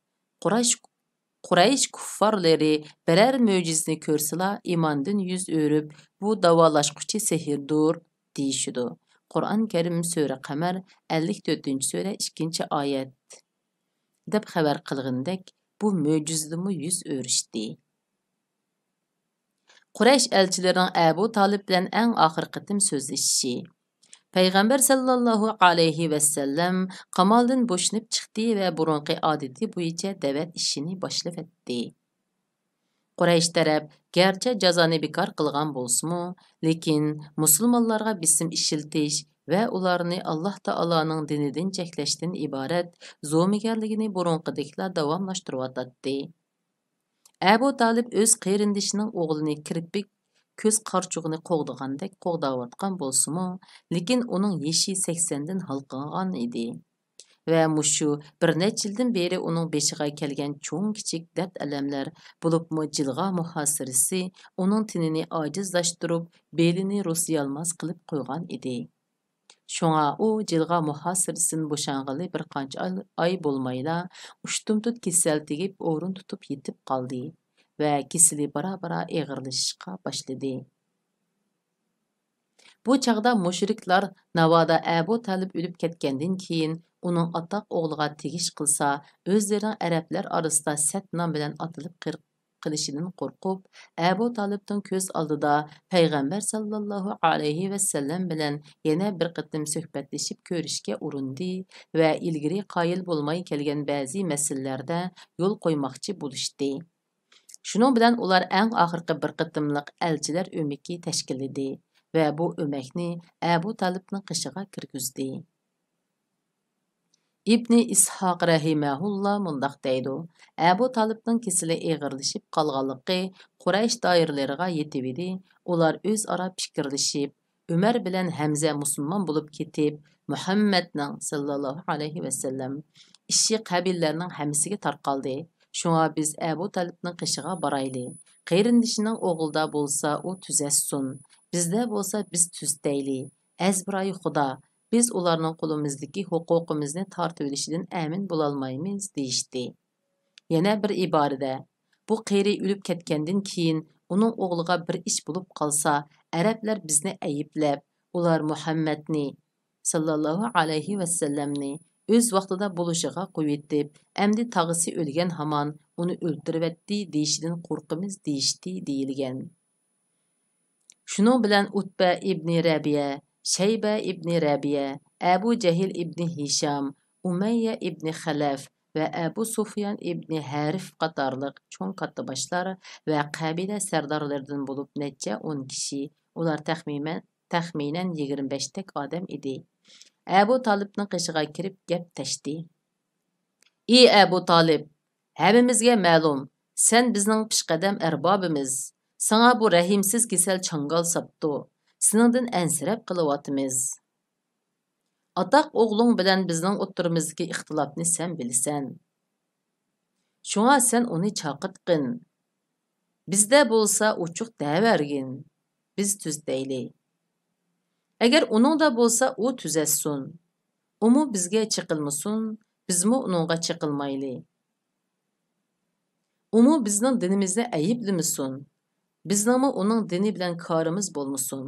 قۇرەيش، قۇرەيش كۇففارلىرى بىرەر مۆجىزىنى كۆرسىلا، ئىماندىن يۈز ئۆرۈپ، بۇ داۋالاشقۇچى سېھىردۇر، دېيىشىدۇ. قۇرئان كەرىم سۈرە قەمەر، ئەللىك تۆتىنچى سۈرە، ئىككىنچى ئايەت. دەپ خەۋەر قىلغىنىدەك، بۇ مۆجىزىدىنمۇ يۈز ئۆرۈشتى. قۇرەيش ئەلچىلىرىنىڭ ئەبۇ تالىپ بىلەن ئەڭ ئاخىرقى قېتىم سۆزلىشىشى. پەيغەمبەر ساللاللاھۇ ئەلەيھى ۋەسەللەم قامالدىن بوشىنىپ چىقتى ۋە بۇرۇنقى ئادىتى بويىچە دەۋەت ئىشىنى باشلىۋەتتى. قۇرەيش تەرەپ گەرچە جازانى بىكار قىلغان بولسىمۇ، لېكىن مۇسۇلمانلارغا بېسىم ئىشلىتىش ۋە ئۇلارنى ئاللاھ تائالانىڭ دىنىدىن چەكلەشتىن ئىبارەت زومىگەرلىكىنى بۇرۇنقىدەكلا داۋاملاشتۇرۇۋاتاتتى. ئەبۇ تالىپ ئۆز قېرىندىشىنىڭ ئوغلىنى كىرپىك كۆز قارىچۇقىنى قوغدىغاندەك قوغداۋاتقان بولسىمۇ، لېكىن ئۇنىڭ يېشى سەكسەندىن ھالقىغان ئىدى. ۋە مۇشۇ بىر نەچچە يىلدىن بېرى ئۇنىڭ بېشىغا كەلگەن چوڭ-كىچىك دەرد-ئەلەملەر، بولۇپمۇ جىلغا مۇھاسىرىسى ئۇنىڭ تېنىنى ئاجىزلاشتۇرۇپ، بېلىنى رۇسىيالماس قىلىپ قويغان ئىدى. شۇڭا ئۇ جىلغا مۇھاسىرىسىدىن بوشانغىلى بىر قانچە ئاي، ئاي بولمايلا، ئۇشتۇمتۇت كېسەل تېگىپ، ئورۇن تۇتۇپ يېتىپ قالدى ۋە كېسىلى بارا-بارا ئېغىرلىشىشقا باشلىدى. بۇ چاغدا مۇشرىكلار ناۋادا ئەبۇ تالىپ ئۆلۈپ كەتكەندىن كېيىن، ئۇنىڭ ئاتاق ئوغلىغا تېگىش قىلسا، ئۆزلىرىنىڭ ئەرەبلەر ئارىسىدا سەت نام بىلەن ئاتىلىپ قىر-، قېلىشىدىن قورقۇپ، ئەبۇ تالىپنىڭ كۆز ئالدىدا پەيغەمبەر ساللاللاھۇ ئەلەيھى ۋەسەللەم بىلەن يەنە بىر قېتىم سۆھبەتلىشىپ كۆرۈشكە ئۇرۇندى ۋە ئىلگىرى قايىل بولماي كەلگەن بەزى مەسىلىلەردە يول قويماقچى بولۇشتى. شۇنىڭ بىلەن ئۇلار ئەڭ ئاخىرقى بىر قېتىملىق ئەلچىلەر ئۆمىكى تەشكىللىدى ۋە بۇ ئۆمەكنى ئەبۇ تالىپنىڭ قېشىغا كىرگۈزدى. ئىبنى ئىسھاق رەھىمەھۇللا مۇنداق دەيدۇ، ئەبۇ تالىپنىڭ كېسىلى ئېغىرلىشىپ قالغانلىقى قۇرەيش دائىرىلىرىغا يېتىۋىدى، ئۇلار ئۆزئارا پىكىرلىشىپ، ئۆمەر بىلەن ھەمزە مۇسۇلمان بولۇپ كېتىپ، مۇھەممەدنىڭ ساللاللاھۇ ئەلەيھى ۋەسەللەم ئىشى قەبىلىلەرنىڭ ھەممىسىگە تارقالدى. شۇڭا بىز ئەبۇ تالىپنىڭ قېشىغا بارايلى. قېرىندىشىنىڭ ئوغلىدا بولسا ئۇ تۈزەتسۇن. بىزدە بولسا بىز تۈزىتەيلى. ئەزبىرايى خۇدا، بىز ئۇلارنىڭ قولىمىزدىكى ھوقۇقىمىزنى تارتىۋېلىشىدىن ئەمىن بولالمايمىز» دېيىشتى. يەنە بىر ئىبارىدە، بۇ قېرى ئۆلۈپ كەتكەندىن كېيىن، ئۇنىڭ ئوغلىغا بىر ئىش بولۇپ قالسا، ئەرەبلەر بىزنى ئەيىبلەپ، ئۇلار مۇھەممەدنى ساللاللاھۇ ئەلەيھى ۋەسەللەمنى ئۆز ۋاقتىدا بولۇشىغا قويۇۋېتىپ، ئەمدى تاغىسى ئۆلگەن ھامان ئۇنى ئۆلتۈرۈۋەتتى دېيىشىدىن قورقىمىز دېيىشتى دېيىلگەن. شۇنىڭ بىلەن ئۇتبە ئىبنى رەبىيە، شەيبە ئىبنى رەبىيە، ئەبۇ جەھىل ئىبنى ھىشام، ئۇمەييە ئىبنى خەلەف ۋە ئەبۇ سۇفيان ئىبنى ھەرىف قاتارلىق چوڭ كاتتىباشلار ۋە قەبىلە سەردارلىرىدىن بولۇپ نەچچە ئون كىشى، ئۇلار تەخمىنەن، تەخمىنەن يىگىرمە بەشتەك ئادەم ئىدى، ئەبۇ تالىپنىڭ قېشىغا كىرىپ گەپ تەشتى. ئى ئەبۇ تالىپ، ھەممىمىزگە مەلۇم، سەن بىزنىڭ پېشقەدەم ئەربابىمىز. ساڭا بۇ رەھىمسىز كېسەل چاڭگال ساپتۇ. سېنىڭدىن ئەنسىرەپ قېلىۋاتىمىز. ئاتاق ئوغلۇڭ بىلەن بىزنىڭ ئوتتۇرىمىزدىكى ئىختىلاپنى سەن بىلىسەن. شۇڭا سەن ئۇنى چاقىرتقىن. بىزدە بولسا ئوچۇق دەۋەرگىن، بىز تۈزىتەيلى. ئەگەر ئۇنىڭدا بولسا ئۇ تۈزەتسۇن. ئۇمۇ بىزگە چېقىلمىسۇن، بىزمۇ ئۇنىڭغا چېقىلمايلى. ئۇمۇ بىزنىڭ دىنىمىزنى ئەيىبلىمىسۇن، بىزنىڭمۇ ئۇنىڭ دىنى بىلەن كارىمىز بولمىسۇن.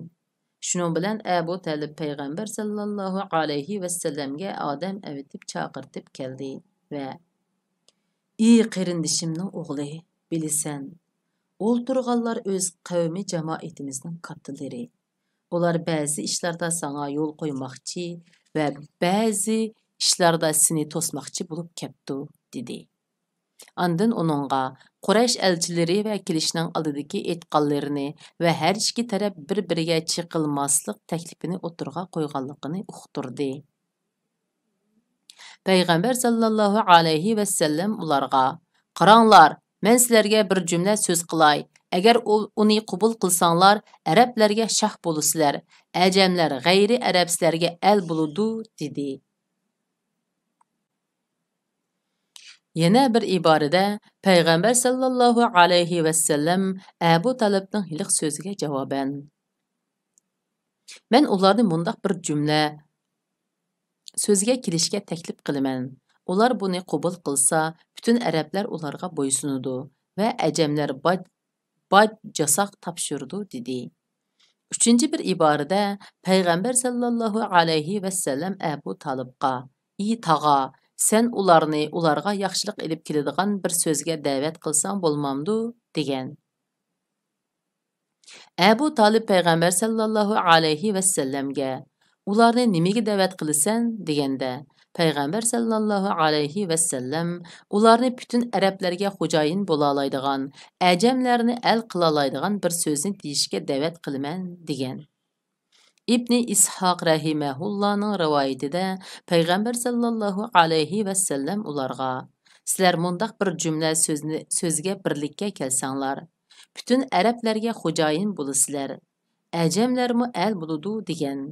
شۇنىڭ بىلەن ئەبۇ تەلىپ پەيغەمبەر ساللاللاھۇ ئەلەيھى ۋەسەللەمگە ئادەم ئەۋېتىپ چاقىرتىپ كەلدى ۋە، ئى قېرىندىشىمنىڭ ئوغلى، بىلىسەن، ئولتۇرغانلار ئۆز قەۋمى جامائىتىمىزنىڭ كاتتىلىرى. ئۇلار بەزى ئىشلاردا ساڭا يول قويماقچى ۋە بەزى ئىشلاردا سېنى توسماقچى بولۇپ كەپتۇ، دېدى. ئاندىن ئۇنىڭغا قۇرەيش ئەلچىلىرى ۋەكىلىشىنىڭ ئالدىدىكى ئېيتقانلىرىنى ۋە ھەر ئىككى تەرەپ بىر-بىرىگە چېقىلماسلىق تەكلىپىنى ئوتتۇرىغا قويغانلىقىنى ئۇقتۇردى. پەيغەمبەر ساللاللاھۇ ئەلەيھى ۋەسەللەم ئۇلارغا، قاراڭلار، مەن سىلەرگە بىر جۈملە سۆز قىلاي، ئەگەر ئۇ-، ئۇنى قوبۇل قىلساڭلار، ئەرەبلەرگە شاھ بولىسىلەر، ئەجەملەر، غەيرىي ئەرەب سىلەرگە ئەل بولىدۇ، دېدى. يەنە بىر ئىبارىدە پەيغەمبەر ساللاللاھۇ ئەلەيھى ۋەسەللەم ئەبۇ تالىپنىڭ ھېلىقى سۆزىگە جاۋابەن، مەن ئۇلارنى مۇنداق بىر جۈملە سۆزگە كېلىشكە تەكلىپ قىلىمەن. ئۇلار بۇنى قوبۇل قىلسا، پۈتۈن ئەرەبلەر ئۇلارغا بويسۇنىدۇ ۋە ئەجەملەر باج، باج جاساق تاپشۇرىدۇ، دېدى. ئۈچىنچى بىر ئىبارىدە پەيغەمبەر ساللاللاھۇ ئەلەيھى ۋەسەللەم ئەبۇ تالىپقا، ئى تاغا، سەن ئۇلارنى ئۇلارغا ياخشىلىق ئېلىپ كېلىدىغان بىر سۆزگە دەۋەت قىلساڭ بولمامدۇ؟ دېگەن. ئەبۇ تالىپ پەيغەمبەر ساللاللاھۇ ئەلەيھى ۋەسەللەمگە، ئۇلارنى نېمىگە دەۋەت قىلىسەن؟ دېگەندە، پەيغەمبەر ساللاللاھۇ ئەلەيھى ۋەسەللەم، ئۇلارنى پۈتۈن ئەرەبلەرگە خوجايىن بولالايدىغان، ئەجەملەرنى ئەل قىلالايدىغان بىر سۆزنى دېيىشكە دەۋەت قىلىمەن، دېگەن. ئىبنى ئىسھاق رەھىمەھۇللانىڭ رىۋايىتىدە پەيغەمبەر ساللاللاھۇ ئەلەيھى ۋەسەللەم ئۇلارغا، سىلەر مۇنداق بىر جۈملە سۆزنى، سۆزگە بىرلىككە كەلسەڭلار، پۈتۈن ئەرەبلەرگە خوجايىن بولىسىلەر، ئەجەملەرمۇ ئەل بولىدۇ، دېگەن.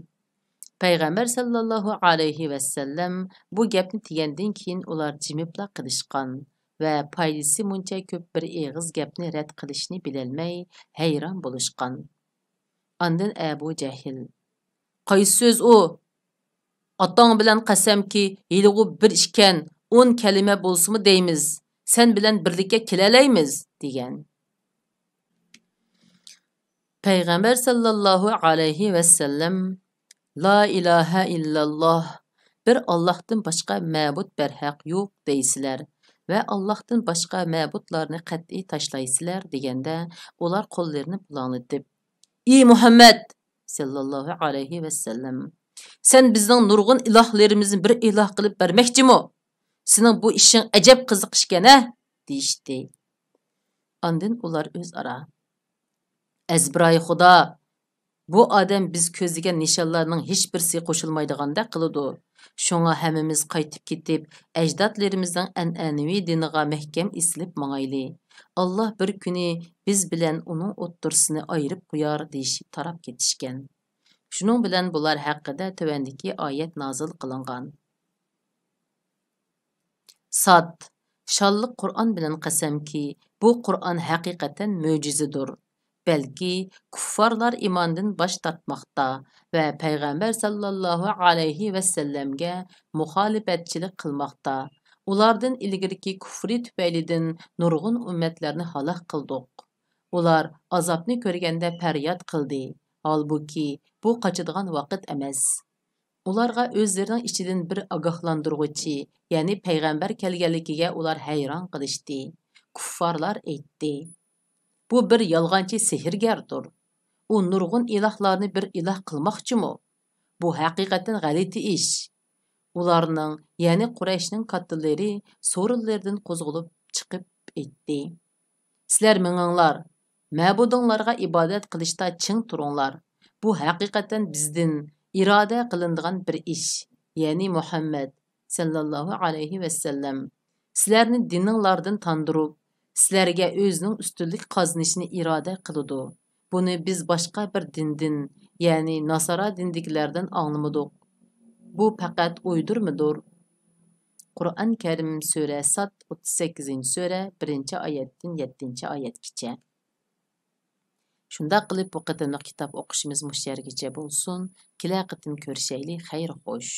پەيغەمبەر ساللاللاھۇ ئەلەيھى ۋەسەللەم بۇ گەپنى دېگەندىن كېيىن ئۇلار جىمىپلا قېلىشقان ۋە پايدىسى مۇنچە كۆپ بىر ئېغىز گەپنى رەت قىلىشنى بىلەلمەي ھەيران بولۇشقان. ئاندىن ئەبۇ جەھىل، قايسى سۆز ئۇ؟ ئاتاڭ بىلەن قەسەمكى، ھېلىغۇ بىر ئىكەن، ئون كەلىمە بولسىمۇ دەيمىز، سەن بىلەن بىرلىككە كېلەلەيمىز، دېگەن. پەيغەمبەر ساللاللاھۇ ئەلەيھى ۋەسەللەم، لا ئىلاھە ئىللاللاھ، بىر ئاللاھتىن باشقا مەبۇد بەرھەق يوق دەيسىلەر ۋە ئاللاھتىن باشقا مەبۇدلارنى قەتئىي تاشلايسىلەر دېگەندە، ئۇلار قوللىرىنى بۇلاڭلىتىپ، ئى مۇھەممەد ساللاللاھۇ ئەلەيھى ۋەسەللەم، سەن بىزنىڭ نۇرغۇن ئىلاھلىرىمىزنى بىر ئىلاھ قىلىپ بەرمەكچىمۇ؟ سېنىڭ بۇ ئىشىڭ ئەجەب قىزىق ئىكەن ھە؟ دېيىشتى. ئاندىن ئۇلار ئۆزئارا، ئەزبىرايى خۇدا، بۇ ئادەم بىز كۆزلىگەن نىشانلارنىڭ ھېچبىرسى قوشۇلمايدىغاندەك قىلىدۇ. شۇڭا ھەممىمىز قايتىپ كېتىپ، ئەجدادلىرىمىزنىڭ ئەنئەنىۋى دىنىغا مەھكەم ئېسىلىپ ماڭايلى. ئاللا بىر كۈنى بىز بىلەن ئۇنىڭ ئوتتۇرىسىنى ئايرىپ قويار، دېيىشىپ تاراپ كېتىشكەن. شۇنىڭ بىلەن بۇلار ھەققىدە تۆۋەندىكى ئايەت نازىل قىلىنغان. ساد، شانلىق قۇرئان بىلەن قەسەمكى، بۇ قۇرئان ھەقىقەتەن مۆجىزىدۇر. بەلكى كۇففارلار ئىماندىن باش تارتماقتا ۋە پەيغەمبەر ساللاللاھۇ ئەلەيھى ۋەسەللەمگە مۇخالىپەتچىلىك قىلماقتا. ئۇلاردىن ئىلگىرىكى كۇفرى تۈپەيلىدىن نۇرغۇن ئۈممەتلەرنى ھالاك قىلدۇق. ئۇلار ئازابنى كۆرگەندە پەرياد قىلدى، ھالبۇكى، بۇ قاچىدىغان ۋاقىت ئەمەس. ئۇلارغا ئۆزلىرىنىڭ ئىچىدىن بىر ئاگاھلاندۇرغۇچى، يەنى پەيغەمبەر كەلگەنلىكىگە ئۇلار ھەيران قېلىشتى. كۇففارلار ئېيتتى: «بۇ بىر يالغانچى سېھىرگەردۇر. ئۇ نۇرغۇن ئىلاھلارنى بىر ئىلاھ قىلماقچىمۇ؟ بۇ ھەقىقەتەن غەلىتە ئىش.» ئۇلارنىڭ، يەنى قۇرەيشنىڭ كاتتىلىرى سورۇنلىرىدىن قوزغىلىپ چىقىپ ئېيتتى: «سىلەر مېڭىڭلار، مەبۇدۇڭلارغا ئىبادەت قىلىشتا چىڭ تۇرۇڭلار. بۇ ھەقىقەتەن بىزدىن ئىرادە قىلىنىدىغان بىر ئىش، يەنى مۇھەممەد سەللەللاھۇ ئەلەيھى ۋەسەللەم سىلەرنى دىنىڭلاردىن تاندۇرۇپ، سىلەرگە ئۆزىنىڭ ئۈستۈنلۈك قازىنىشىنى ئىرادە قىلىدۇ. بۇنى بىز باشقا بىر دىندىن، يەنى ناسارا دىنىدىكىلەردىن ئاڭلىمىدۇق. بۇ پەقەت ئويدۇرمىدۇر.» قۇرئان كەرىم، سۈرە ساد، ئوتتۇز سەككىزىنچى سۈرە، بىرىنچى ئايەتتىن يەتتىنچى ئايەتكىچە. شۇنداق قىلىپ، بۇ قېتىملىق كىتاب ئوقۇشىمىز مۇشۇ يەرگىچە بولسۇن. كېلەر قېتىم كۆرۈشەيلى. خەير خوش.